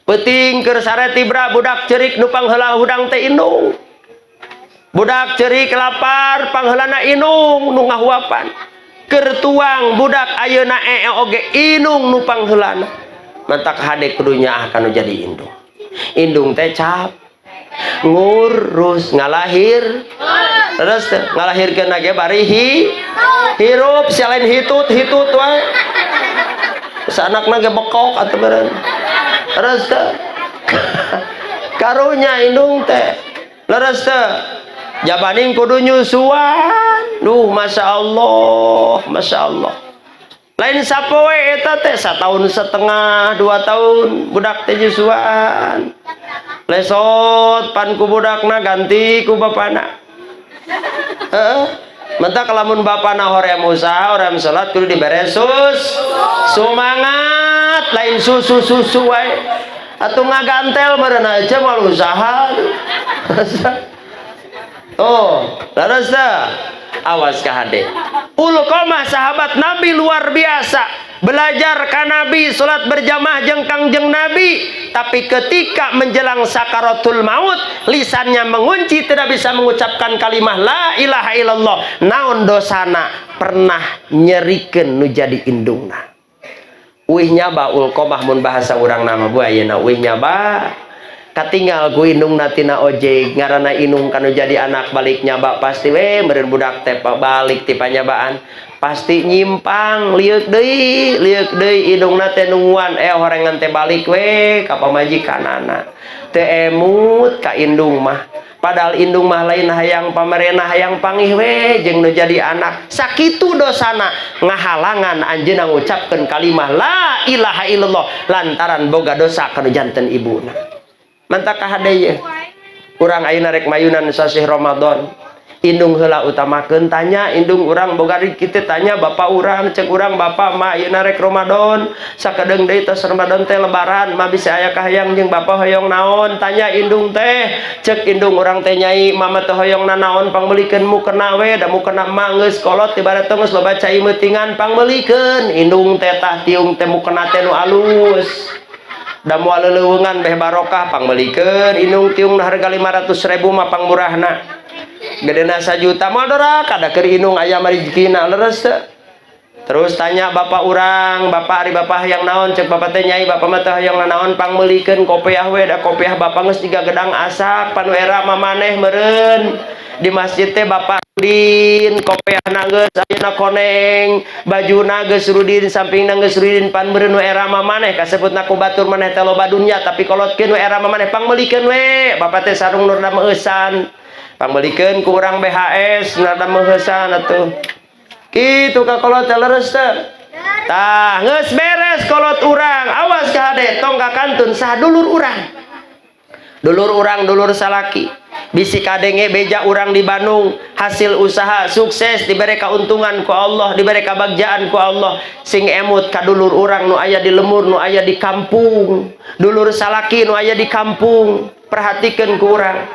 Peuting keur sare tibra budak cerik, nu pangheula hudang teh indung. Budak cerik lapar, pangheulana indung nu ngahuapan. Keur tuang budak ayeuna ee oge indung nu pangheulana. Matak hade kudu nyaah kanu jadi indung. Indung teh cap ngurus ngalahir, terus teh ngalahirkeun ge bari hirup, selain hitut hitut wae. Terus anakna ge bekok atuh meureun. Terus teh karunya indung teh, leres teh? Jabaning kudu nyusuan. Duh, Masya Allah, Masya Allah. Lain sapoe eta teh, setahun setengah, 2 tahun budak teh nyusuan. Lesot pan ku budakna, ganti ku bapana. Heeh. Matak lamun bapana hoream usaha, hoream salat, kudu dibere sumangat, lain susu susu wae. Atuh ngagantel meureun aja moal usaha. Oh, leres teh? Awas ka hade. Ulqamah sahabat Nabi luar biasa. Belajar ka Nabi, salat berjamaah jeung Kangjeng Nabi, tapi ketika menjelang sakaratul maut, lisannya mengunci, tidak bisa mengucapkan kalimah la ilaha illallah. Naon dosana? Pernah nyerikeun nu jadi indungna. Uih nyaba Ulqamah, mun bahasa urang nama bu ayeuna uih nyaba, katinggal ku indungna tina ojek. Ngaranna indung kanu jadi anak balik nyaba pasti we meureun budak teh balik ti panyabaan pasti nyimpang, lieuk deui, lieuk deui. Indungna teh nungguan, eh, horengan teh balik we ka pamajikanana, teu emut ka indung mah. Padahal indung mah lain hayang pamarena, hayang pangih we jeung nu jadi anak. Sakitu dosana ngahalangan anjeunna ngucapkeun kalimah la ilaha illallah lantaran boga dosa kanu janten ibuna. Matak kahade ye urang ayeuna rek mayunan sasih Ramadan, indung heula utamakeun. Tanya indung urang, boga kitu tanya bapak urang, cek urang, "Bapak, Ma, ayeuna rek Ramadan, sakedeung deui tos Ramadan teh lebaran, Ma bisa aya kahayang jeung bapak hoyong naon?" Tanya indung teh, cek indung urang teh, "Nyai, Mama teh hoyong nanaon, pangmeulikeun mukena we, da mukena mah geus kolot, ibarat teh geus loba cai meutingan, pangmeulikeun." Indung teh tah tiung teh mukena teh nu alus da moal leuweungan, beh barokah. Pangmeulikeun indung tiung harga 500 ribu mah pangmurahna, gedena 1 juta moal doraka, da keur indung aya rezekina, leres teu? Terus tanya bapak urang, "Bapak, ari bapak hayang naon?" Cek bapak teh, "Nyai, bapak mah teh hayang naon, pangmeulikeun kopiah we, da kopiah bapak geus tiga gedang asak, pan era mamaneh meureun di masjid teh bapak rudin, kopiah geus ayeuna koneng, bajuna geus rudin, sampingna geus rudin, pan meureun nu era mamaneh kasebutna ku batur maneh teh loba dunya, tapi kolotkeun nu era mamaneh, pangmeulikeun we bapak teh sarung nu rada meueusan, pangmeulikeun ku urang BHS nu rada meueusan." Atuh kitu ka kolot teh, leres teu? Tah, geus beres kolot urang, awas ka hade, tong ka kantun saha dulur urang. Dulur urang, dulur salaki. Bisi kadenge beja urang di Bandung, hasil usaha sukses, diberi keuntungan ku Allah, diberi kebagjaan ku Allah, sing emut ka dulur urang nu aya di lemur, nu aya di kampung. Dulur salaki nu aya di kampung, perhatikan ku urang.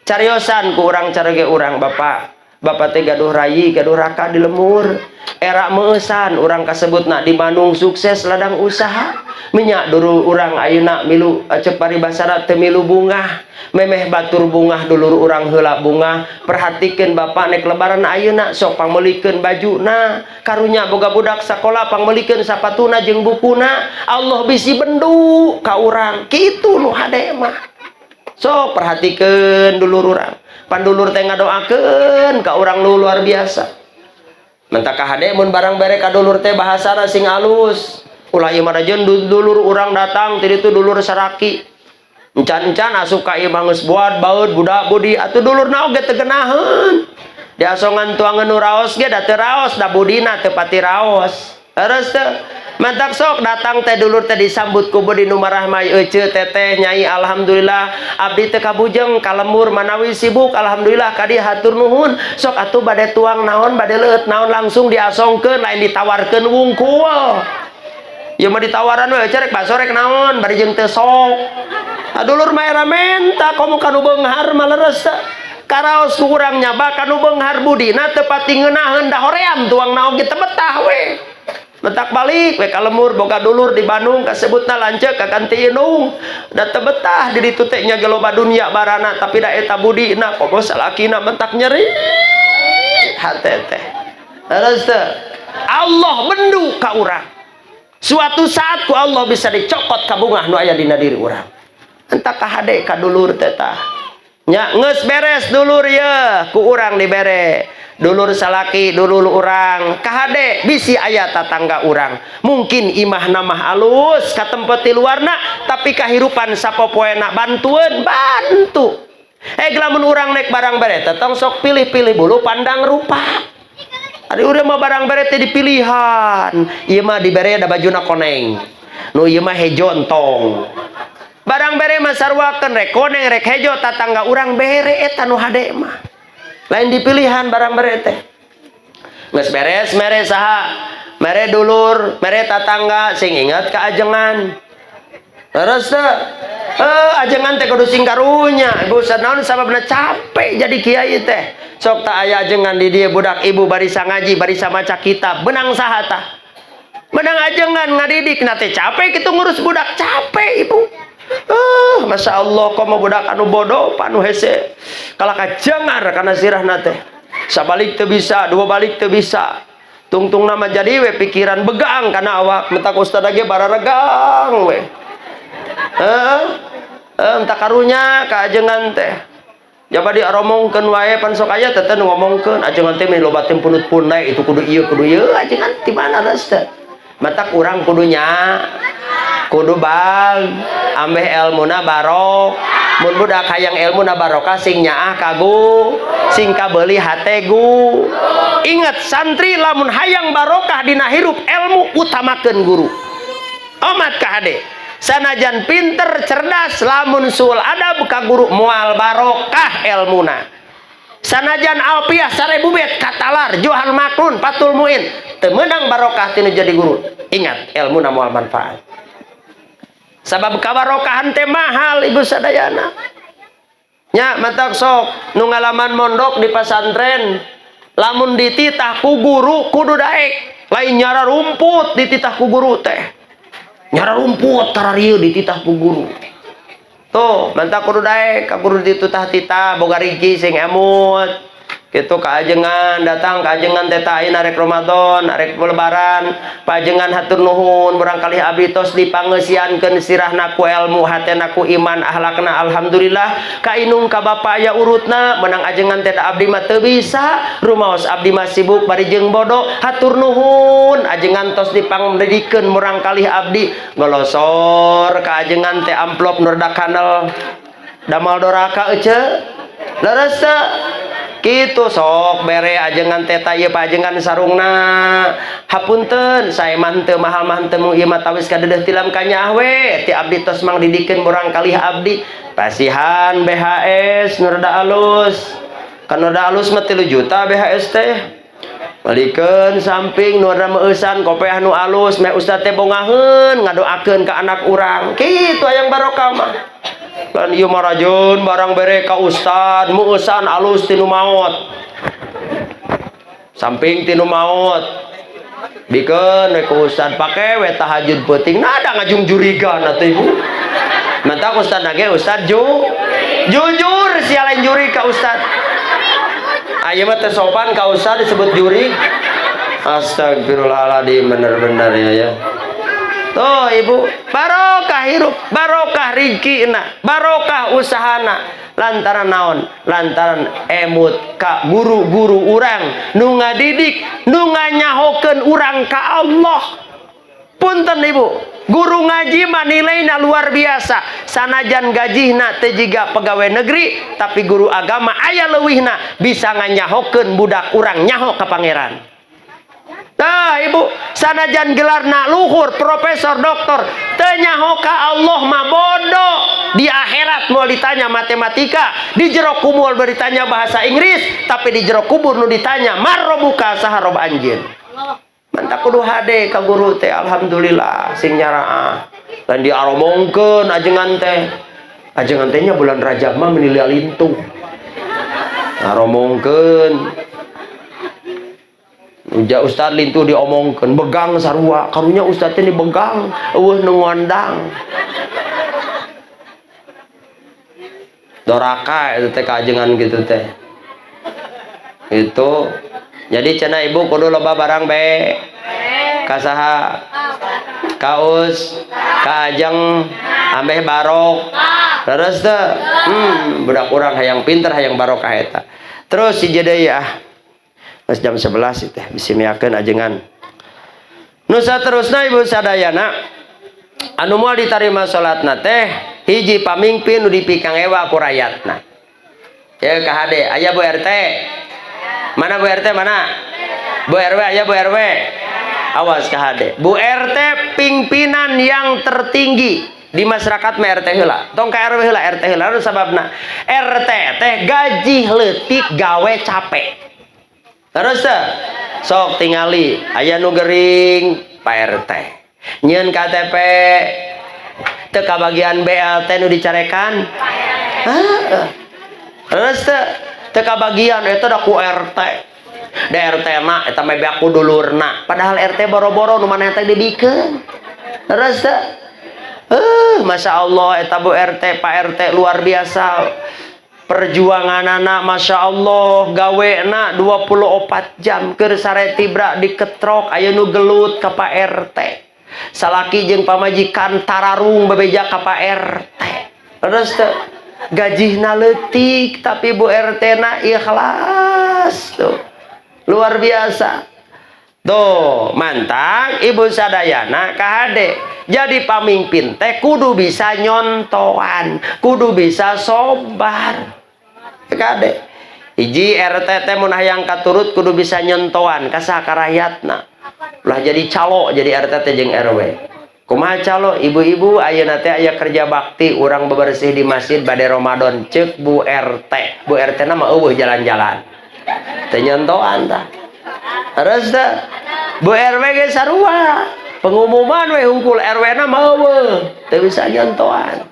Cariosan ku urang, caroge urang, "Bapak, Bapak teh gaduh rayi, gaduh raka di lembur. Era meueusan urang kasebutna di Bandung sukses ladang usaha. Minyak dulu urang ayeuna milu, cek paribasana teu milu bungah. Memeh batur bungah, dulur urang heula bungah. Perhatikeun, bapak nek lebaran ayeuna sok pangmeulikeun bajuna. Karunya boga budak sakola, pangmeulikeun sapatuna jeung bukuna. Allah bisi bendu ka urang. Kitu nu hade mah. Sok perhatikeun dulur urang. Pan dulur teh ngadoakeun ka urang nu luar biasa. Mentak hade mun barang bere ka dulur teh bahasana sing alus. Ulah ieu mah rajeun dulur urang datang ti ditu, dulur saraki. Encan-encan asup ka ieu mah geus buat baeud budak budi atuh, dulurna oge teu geunaheun. Diasongan tuangan nu raos ge da teu raos, da budina teu pati raos. Terus teu mantak sok datang teh dulur teh disambut ku budi nu marahmai. Ece, teteh, nyai, alhamdulillah abdi teh kabujeng ka lembur manawi sibuk, alhamdulillah kadi, hatur nuhun. Sok atuh bade tuang naon, bade leueut naon, langsung diasongkeun, lain ditawarkeun wungkul. Ieu mah ditawaran we, rek bakso, rek naon, bari jeung teu sok. Ah, dulur mah era menta komo kanu beunghar mah, leres teu? Karaos ku urang nyaba kanu beunghar budina teu pati ngeunaheun, da hoream tuang naon ge teu betah we. Mentak balik we ka lembur, boga dulur di Bandung kasebutna lanceuk ka kanti indung, da teu betah di ditu teh nya ge loba dunya barana, tapi da eta budina komo salakina, mentak nyeri hate teh. Terus teu Allah bendu ka urang, suatu saat ku Allah bisa dicokot kabungah nu aya dina diri urang. Entah kahade ka dulur teh tah nya. Geus beres dulur ye ku urang dibere dulur salaki, dulur urang kahade. Bisi aya tatangga urang mungkin imah namah alus katempat di luarna, tapi kahirupan sapopoena bantuan bantu. Eh, lamun urang naik barang bere teh tong sok pilih-pilih bulu, pandang rupa. Ari urang mah barang bere teh dipilihan. Ieu mah dibere da bajuna koneng, nu ieu mah hejo entong. Barang bere mah sarwakeun, rek koneng rek hejo tatangga urang bere, eta nu hade mah, lain dipilihan barang bere teh. Geus beres mere saha, mere dulur, mere tatangga, sing ingat ka ajengan. Terus teh ajengan teh kudu sing karunya, ibu. Naon sababna capek jadi kiai teh? Sok tak aya ajengan di dieu, budak ibu barisa ngaji, barisa maca kitab, benang saha tah? Menang ajengan ngadidik. Na teh capek kitu ngurus budak, capek, ibu. Masya Allah, kok mau budak anu bodoh, anu hese kalah kajangar karena sirahna teh. Sabalik teu bisa, dua balik teu bisa. Tungtung nama jadi we pikiran begang karena awak, mentak ustad ge bararegang we. Eh, entak karunya ka ajengan teh. Jaba diaromongkeun wae, pan sok aya teh ngomongkeun ajengan teh loba teh punut punai itu, kudu ieu, kudu ieu. Ajengan ti mana geus teh? Matak urang kudunya kudu bag ambeh elmuna barok. Mun budak hayang elmuna barokah, sing nyaah kagu, sing kabeuli hate gu. Ingat, santri, lamun hayang barokah dina hirup ilmu, utamakeun guru. Omat ka hade, sanajan pinter cerdas, lamun suul adab ka guru, moal barokah elmuna. Sanajan alfiah 1000 bait katalar, Johan Maklun, Fathul Muin, teu meunang barokah tinu jadi guru. Ingat, ilmu moal manfaat, sabab kabarokahan teh mahal, ibu sadayana nya. Matak sok nu ngalaman mondok di pasantren, lamun dititah ku guru kudu daek, lain nyara rumput. Dititah ku guru teh nyara rumput kararieu, dititah ku guru tuh mantak kudu daek ka guru. Dititah titah boga rizki sing emut gitu ka ajengan. Datang ka ajengan teh ayeuna arek Ramadan, arek lebaran, pajengan hatur nuhun, murangkalih abdi tos dipangeusiankeun sirahna ku ilmu, hatena ku iman, ahlakna alhamdulillah ka indung ka bapa aya urutna. Menang ajengan teh, da abdi mah teu bisa rumaos, abdi mah sibuk bari jeung bodo. Hatur nuhun ajengan tos dipangdidikeun murangkalih abdi. Golosor ka ajengan teh amplop nu rada kanel, damal doraka ece, leres teu? Kitu sok bere ajengan teh. Ieu pajengan sarungna, hapunten saya mah teu mahal mah teu, ieu mah tawis kadeudeut tilam kanyaah we ti abdi tos mangdidikeun murangkalih abdi. Pasihan BHS nu rada alus kan, nu rada alus mah 3 juta BHS teh. Balikeun samping nu rada meueusan, kopeah nu alus, meh ustad teh bongaheun ngadoakeun ka anak urang. Kitu hayang barokah mah. Lan ieu mah rajeun barang bere ka ustad meueusan alus tinu maot. Samping tinu maut. Bikeun we ku ustad pake we tahajud peuting. Nah, ada ngajung jurigan atuh ibu. Mantak ustad nage ustad jujur sia lain jurig ka ustad. Ayeuna mah teu sopan ka ustad disebut jurig. Astagfirullahaladzim, bener-bener ya ya. Tuh ibu, barokah hirup, barokah rizkina, barokah usahana. Lantaran naon? Lantaran emut ka guru-guru urang nu ngadidik, nu nganyahokeun urang ka Allah. Punten ibu, guru ngaji mah nilainya luar biasa. Sanajan gajihna teu jiga pegawai negeri, tapi guru agama aya leuwihna bisa nganyahokeun budak urang nyaho ka pangeran. Nah ibu, sanajan gelarna luhur, profesor, doktor, teu nyaho ka Allah mah bodoh. Di akhirat mau ditanya matematika, di jero kubur ditanya bahasa Inggris, tapi di jero kubur nu ditanya marrobuka, saha rob anjeun. Mantak kudu hade ka guru teh, alhamdulillah sing nyaraah. Lain diaromongkeun ajengan teh. Ajengan teh nya bulan Rajab mah meni lintuh. Ngaromongkeun. Uja ustad lintuh diomongkeun, begang sarua, karunya ustad teh dibegang, eueuh nu ngondang. Doraka itu teh kajengan gitu teh. Itu. Jadi cenah ibu kudu loba barang be. Kasaha? Kaus, kaajeng, ambeh barok. Terus teh, budak urang hayang pinter hayang barokah eta. Terus si deui ah. Geus jam 11 teh bisi miakeun ajengan. Nu saterusna ibu sadayana anu moal ditarima salatna teh hiji pamimpin nu dipikangewa ku rakyatna. Ya ka hade aya Bu RT. Mana Bu RT mana? Bu RW aya Bu RW. Awas ka hade. Bu RT pimpinan yang tertinggi di masyarakat mah RT heula. Tong ka RW heula, RT heula. Anu sababna RT teh gaji leutik gawe capek. Terus teh sok tingali aya nu gering Pak RT. Nyieun KTP teu kabagian BLT nu dicarekan. Heeh. Terus teh teu kabagian eta da ku RT. Da RT na eta mah beak ku dulurna. Padahal RT boro-boro nu maneh teh dibikeun. Terus teh Masya Allah eta Bu RT, Pak RT luar biasa. Perjuangan anak Masya Allah gawe na 24 jam keur sare tibra diketrok aya nu gelut ka Pak RT. Salaki jeung pamajikan tararung bebeja ka Pak RT. Terus teh gajihna leutik tapi Bu RT na ikhlas tuh. Luar biasa. Tuh, mantap ibu sadayana kahade. Jadi pamimpin teh kudu bisa nyontoan, kudu bisa sobar. Kade. Hiji RT teh mun hayang katurut kudu bisa nyontoan ka saha, ka rakyatna. Ulah jadi calo jadi RT teh jeung RW. Kumaha calo ibu-ibu ayeuna teh aya kerja bakti urang bebersih di masjid bade Ramadan ceuk Bu RT. Bu RT na mah eueuh jalan-jalan. Teu nyontoan tah. Terus teh Bu RW ge sarua. Pengumuman we hungkul RW na mah eueuh, teu bisa nyontoan.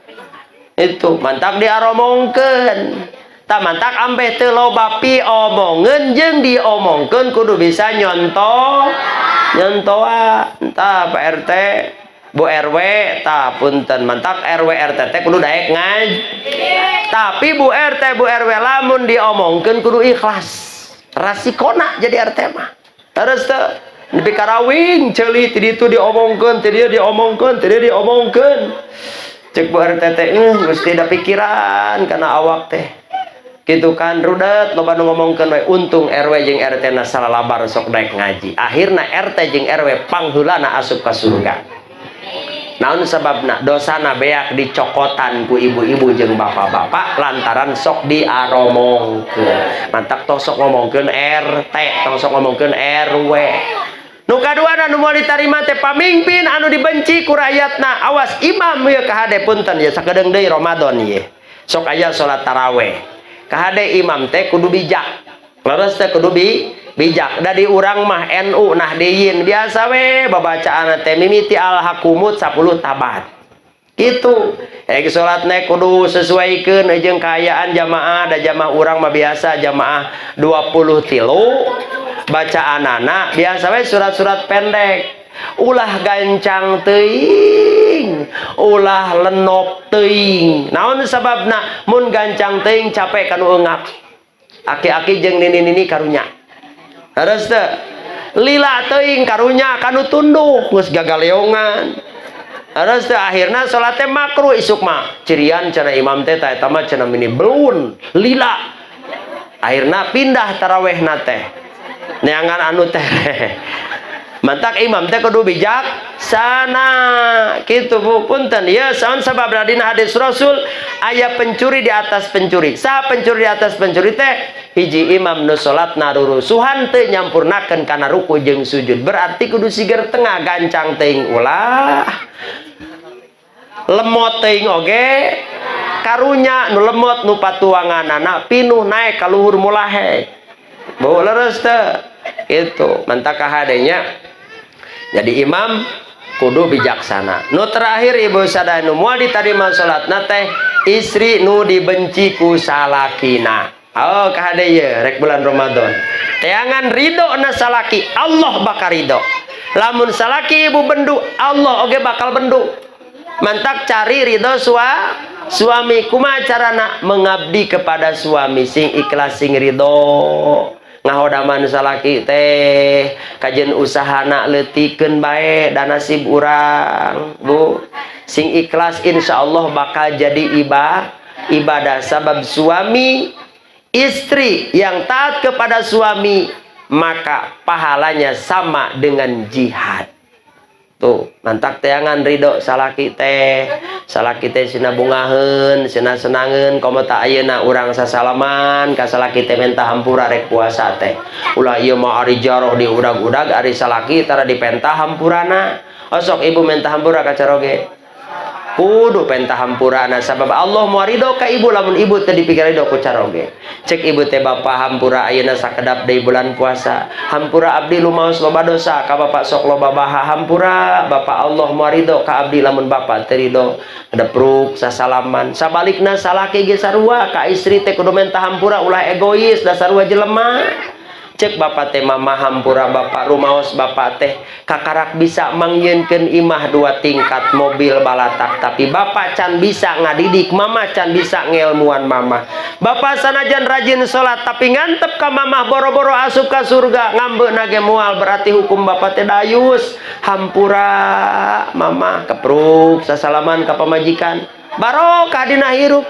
Itu mantak diaromongkeun. Tah mantak ambeh teu loba piomongeun jeung diomongkeun kudu bisa nyontoan. Tah Pak RT, Bu RW, tah punten mantak RW RT teh kudu daek ngaji. Tapi Bu RT, Bu RW lamun diomongkeun kudu ikhlas. Rasikona jadi RT mah. Terus teh nepi karawing ceuli ti ditu diomongkeun, ti dieu diomongkeun, ti dieu diomongkeun. Cek Bu RT teh, geus da pikiran kana awak teh. Gitu kan rudet loba nu ngomongkeun we, untung RW jeung RT na salalabar sok daek ngaji. Akhirna RT jeung RW pangheulana asup ka surga. Naon sababna? Dosana beak dicokotan ku ibu-ibu jeung bapak-bapak lantaran sok diaromongkeun. Mantak tong sok ngomongkeun RT, tong sok ngomongkeun RW. Nu kaduana nu moal ditarima teh pamimpin anu dibenci ku rakyatna. Awas imam ieu kahade punten ya sakedeung deui Ramadan ieu. Sok aya salat taraweh. Kahade imam teh kudu bijak. Leres teh kudu bijak. Da di urang mah NU Nahdliyin biasa we babacaan teh mimiti al-hakumut 10 tabat. Gitu. Salatna kudu sesuaikeun jeung kaayaan jamaah, da jamaah urang mah biasa jamaah 23. Bacaanana biasa we surat-surat pendek, ulah gancang teuing, ulah lenop teuing. Naon sababna? Mun gancang teuing capek kanu eungap, aki-aki jeung nini-nini, karunya. Harus teu? Lila teuing karunya kanu tunduh, geus gagaleongan. Harus teu? Akhirna salat teh makruh. Isuk mah cirian cenah imam teh, eta mah cenah mini belun lila. Akhirna pindah tarawehna teh, neangan anu teh. Mantak imam teh kudu bijak sana gitu, Bu. Punten ya, saon sabab? Dina hadis Rasul aya pencuri di atas pencuri. Sa pencuri di atas pencuri teh hiji, imam nu salat narurusuhan, teu nyampurnakeun kana ruku jeung sujud. Berarti kudu siger tengah, gancang teuing ulah, lemot teuing oge karunya. Nu lemot nu patuanganana pinuh naik ka luhur mulahek, Bu. Leres teu itu? Mantak kahadenya jadi imam kudu bijaksana. Nu terakhir, Ibu sadaya, nu moal ditarima salatna teh istri nu dibenci ku salakina. Oh, kahade ye rek bulan Ramadan. Teangan ridho na salaki, Allah bakal ridho. Lamun salaki ibu bendu, Allah oge bakal bendu. Mantak cari ridho suami. Kumaha carana? Mengabdi kepada suami sing ikhlas, sing ridho. Ngahodaman salaki teh kajen usahana leutikeun bae dan nasib urang, Bu, sing ikhlas, insya Allah bakal jadi ibadah. Sabab suami, istri yang taat kepada suami maka pahalanya sama dengan jihad. Tuh, mantak teangan ridho salaki teh, salaki teh sina bungaheun, sina senangeun. Komo tak ayeuna urang sasalaman ka salaki teh, menta hampura rek puasa teh. Ulah ieu mah ari jaroh di udag-udag, ari salaki tara dipenta hampurana. Osok ibu menta hampura ka caroge, kudu penta hampurana, sabab Allah moal ridho ka ibu lamun ibu teu dipikir ridho ku caroge. Cek ibu teh, "Bapak, hampura ayeuna sakedap deui bulan puasa, hampura abdi lumaos loba dosa ka bapak, sok loba baha, hampura bapak. Allah moal ridho ka abdi lamun bapak teu ridho." Depruk sasalaman. Sabalikna salaki ge sarua, ka istri teh kudu menta hampura, ulah egois, da sarua jelema. Cek bapak teh, "Mama, hampura bapak, rumaos bapak teh kakarak bisa mangyeunkeun imah dua tingkat, mobil balatak, tapi bapak can bisa ngadidik mama, can bisa ngelmuan mama. Bapak sanajan rajin salat tapi ngantep ka mama, boro-boro asup ka surga, ngambeuna ge moal. Berarti hukum bapak teh dayus. Hampura mama." Kepruk sasalaman ka pamajikan, barokah dina hirup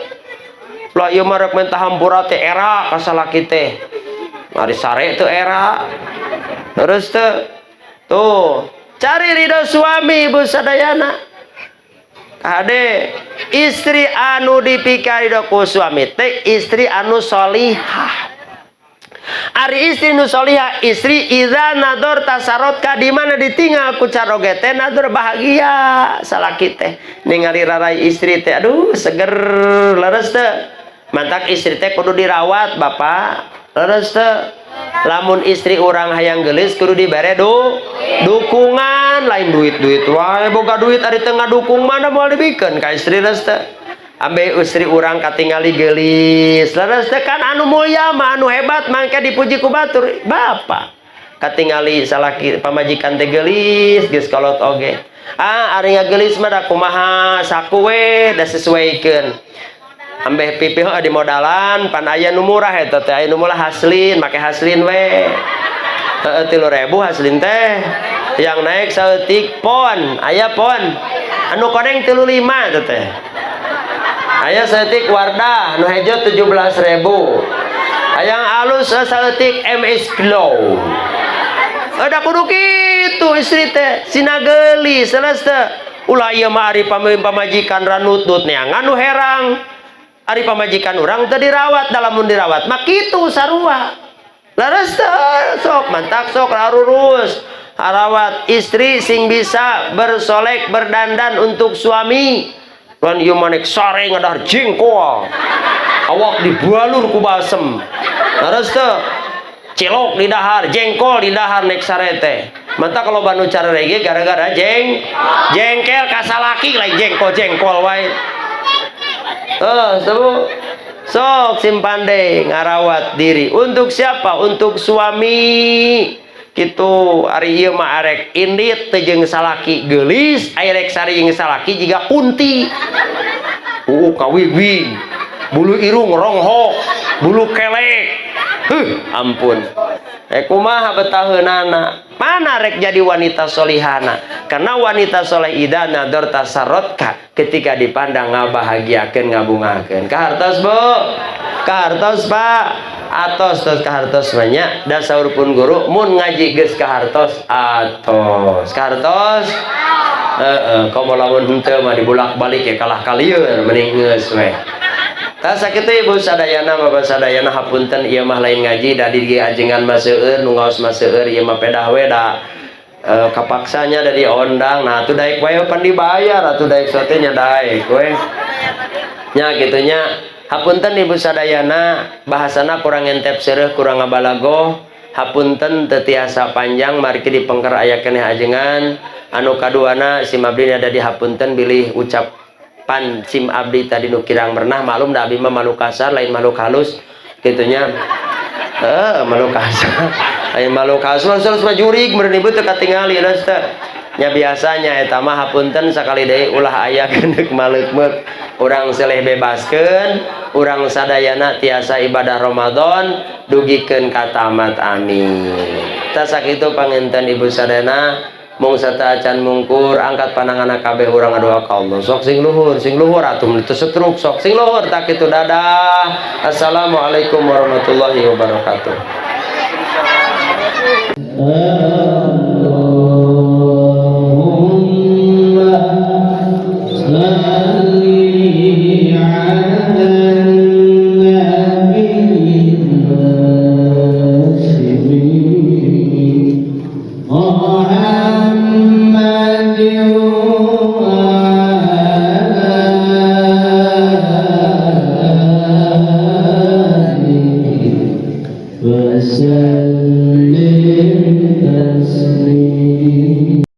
lah. Ieu mah rek minta hampura teh era ka salaki teh. Mari sare tuh era terus tuh. Tuh, cari ridho suami, Ibu sadayana. Kade, istri anu dipikarido ku suami teh istri anu solihah. Ari istri nu solihah, istri idza nadorta sarotka, di mana ditinggal ku caroge teh nador bahagia. Salaki teh ningali rarai istri teh, aduh, seger. Leres teh? Mantak istri teh kudu dirawat, Bapak. Leres teh? Lamun istri urang hayang gelis kudu dibere dukungan, lain duit-duit wae. Boga duit ari teu ngadukung mana moal dibikeun ka istri. Leres teh? Ambe istri urang katingali gelis. Leres teh? Kan anu mulia mah, anu hebat mangke dipuji ku batur, Bapak. Katingali salaki pamajikan teh gelis, geus kolot oge. Ah, ari gelis mah da kumaha, saku we da sesuaikeun. Ambeh pipih di modalan pan aya nu murah eta teh, aya nu murah Haslin, make Haslin we. Heeh, 3.000 Haslin teh. Yang naik saeutik Pon, aya Pon. Anu koneng 35 eta teh. Aya saeutik Wardah, nu hejo 17.000. Hayang alus saeutik MS Glow. Ada kudu kitu, istri teh sina geulis. Leres teh? Ulah ieu mah ari pamajikan ranutut neangan nu herang. Ari pamajikan urang teu dirawat, dalam mun dirawat mah kitu sarua. Leres teu? Sok mantak sok rarurus. Harawat istri sing bisa bersolek, berdandan untuk suami. Lan ieu mah nek sare ngadahar jengkol. Awak dibalur ku balsem. Leres teu? Cilok di dahar, jengkol di dahar nek sare teh. Mantak kalau banu cara ge gara-gara jengkel ka salaki, lain jengkol jengkol wae. Eh, sebu. Sok simpan deh, ngarawat diri. Untuk siapa? Untuk suami. Gitu, ari ieu mah arek indit teh jeung salaki geulis, ari rek sare jeung salaki jiga kunti. Kawigwig. Bulu irung ronghok, bulu kelek. Huh, ampun. Eh, kumaha betaheunana? Mana rek jadi wanita solihana? Karena wanita soleh إذا نظرت سرتك, ketika dipandang ngabahagiakeun, ngabungakeun. Kahartos, Bu? Kahartos, Pak? Atos tos kahartos banyak. Da saur pun guru mun ngaji geus kahartos atos. Kahartos? Heeh, komo lamun henteu mah dibulak-balik ya kalah kalieun, mending geus we. Tah sakitu, Ibu sadayana, Bapak sadayana, hapunten ieu mah lain ngaji da di ajengan mah seueur nu ngaos mah seueur, ieu mah pedah we da kapaksanya da diondang. Nah, atuh daek wae pan dibayar, atuh daek sote nya daek we. Nya kitu nya. Hapunten Ibu sadayana, bahasana kurang ngentep seureuh, kurang ngabalagoh. Hapunten teu tiasa panjang margi di pengker aya keneh ajengan. Anu kaduana, sim abdi ada di hapunten bilih ucap pan sim abdi tadi nu kirang merenah, malum da abdi mah makhluk kasar, lain makhluk halus kitu nya. Eh, makhluk kasar lain makhluk halus, terus mah jurig meureun ibu teu katingali leus teh nya. Biasanya eta mah hapunten sakali deui, ulah aya geundeuk maleukmeuk, urang seleh bebaskeun urang sadayana tiasa ibadah Ramadan dugikeun ka tamat, amin. Tah sakitu panginten, Ibu sadayana. Mung sateuacan mungkur, angkat panangan kabeh, urang ngadoa ka Allah. Sok sing luhur, sing luhur atuh, teu setruk, sok sing luhur. Tak kitu, dadah. Assalamualaikum warahmatullahi wabarakatuh. اللهم صل على النبي الهاشمي محمد وعلى آله وسلم.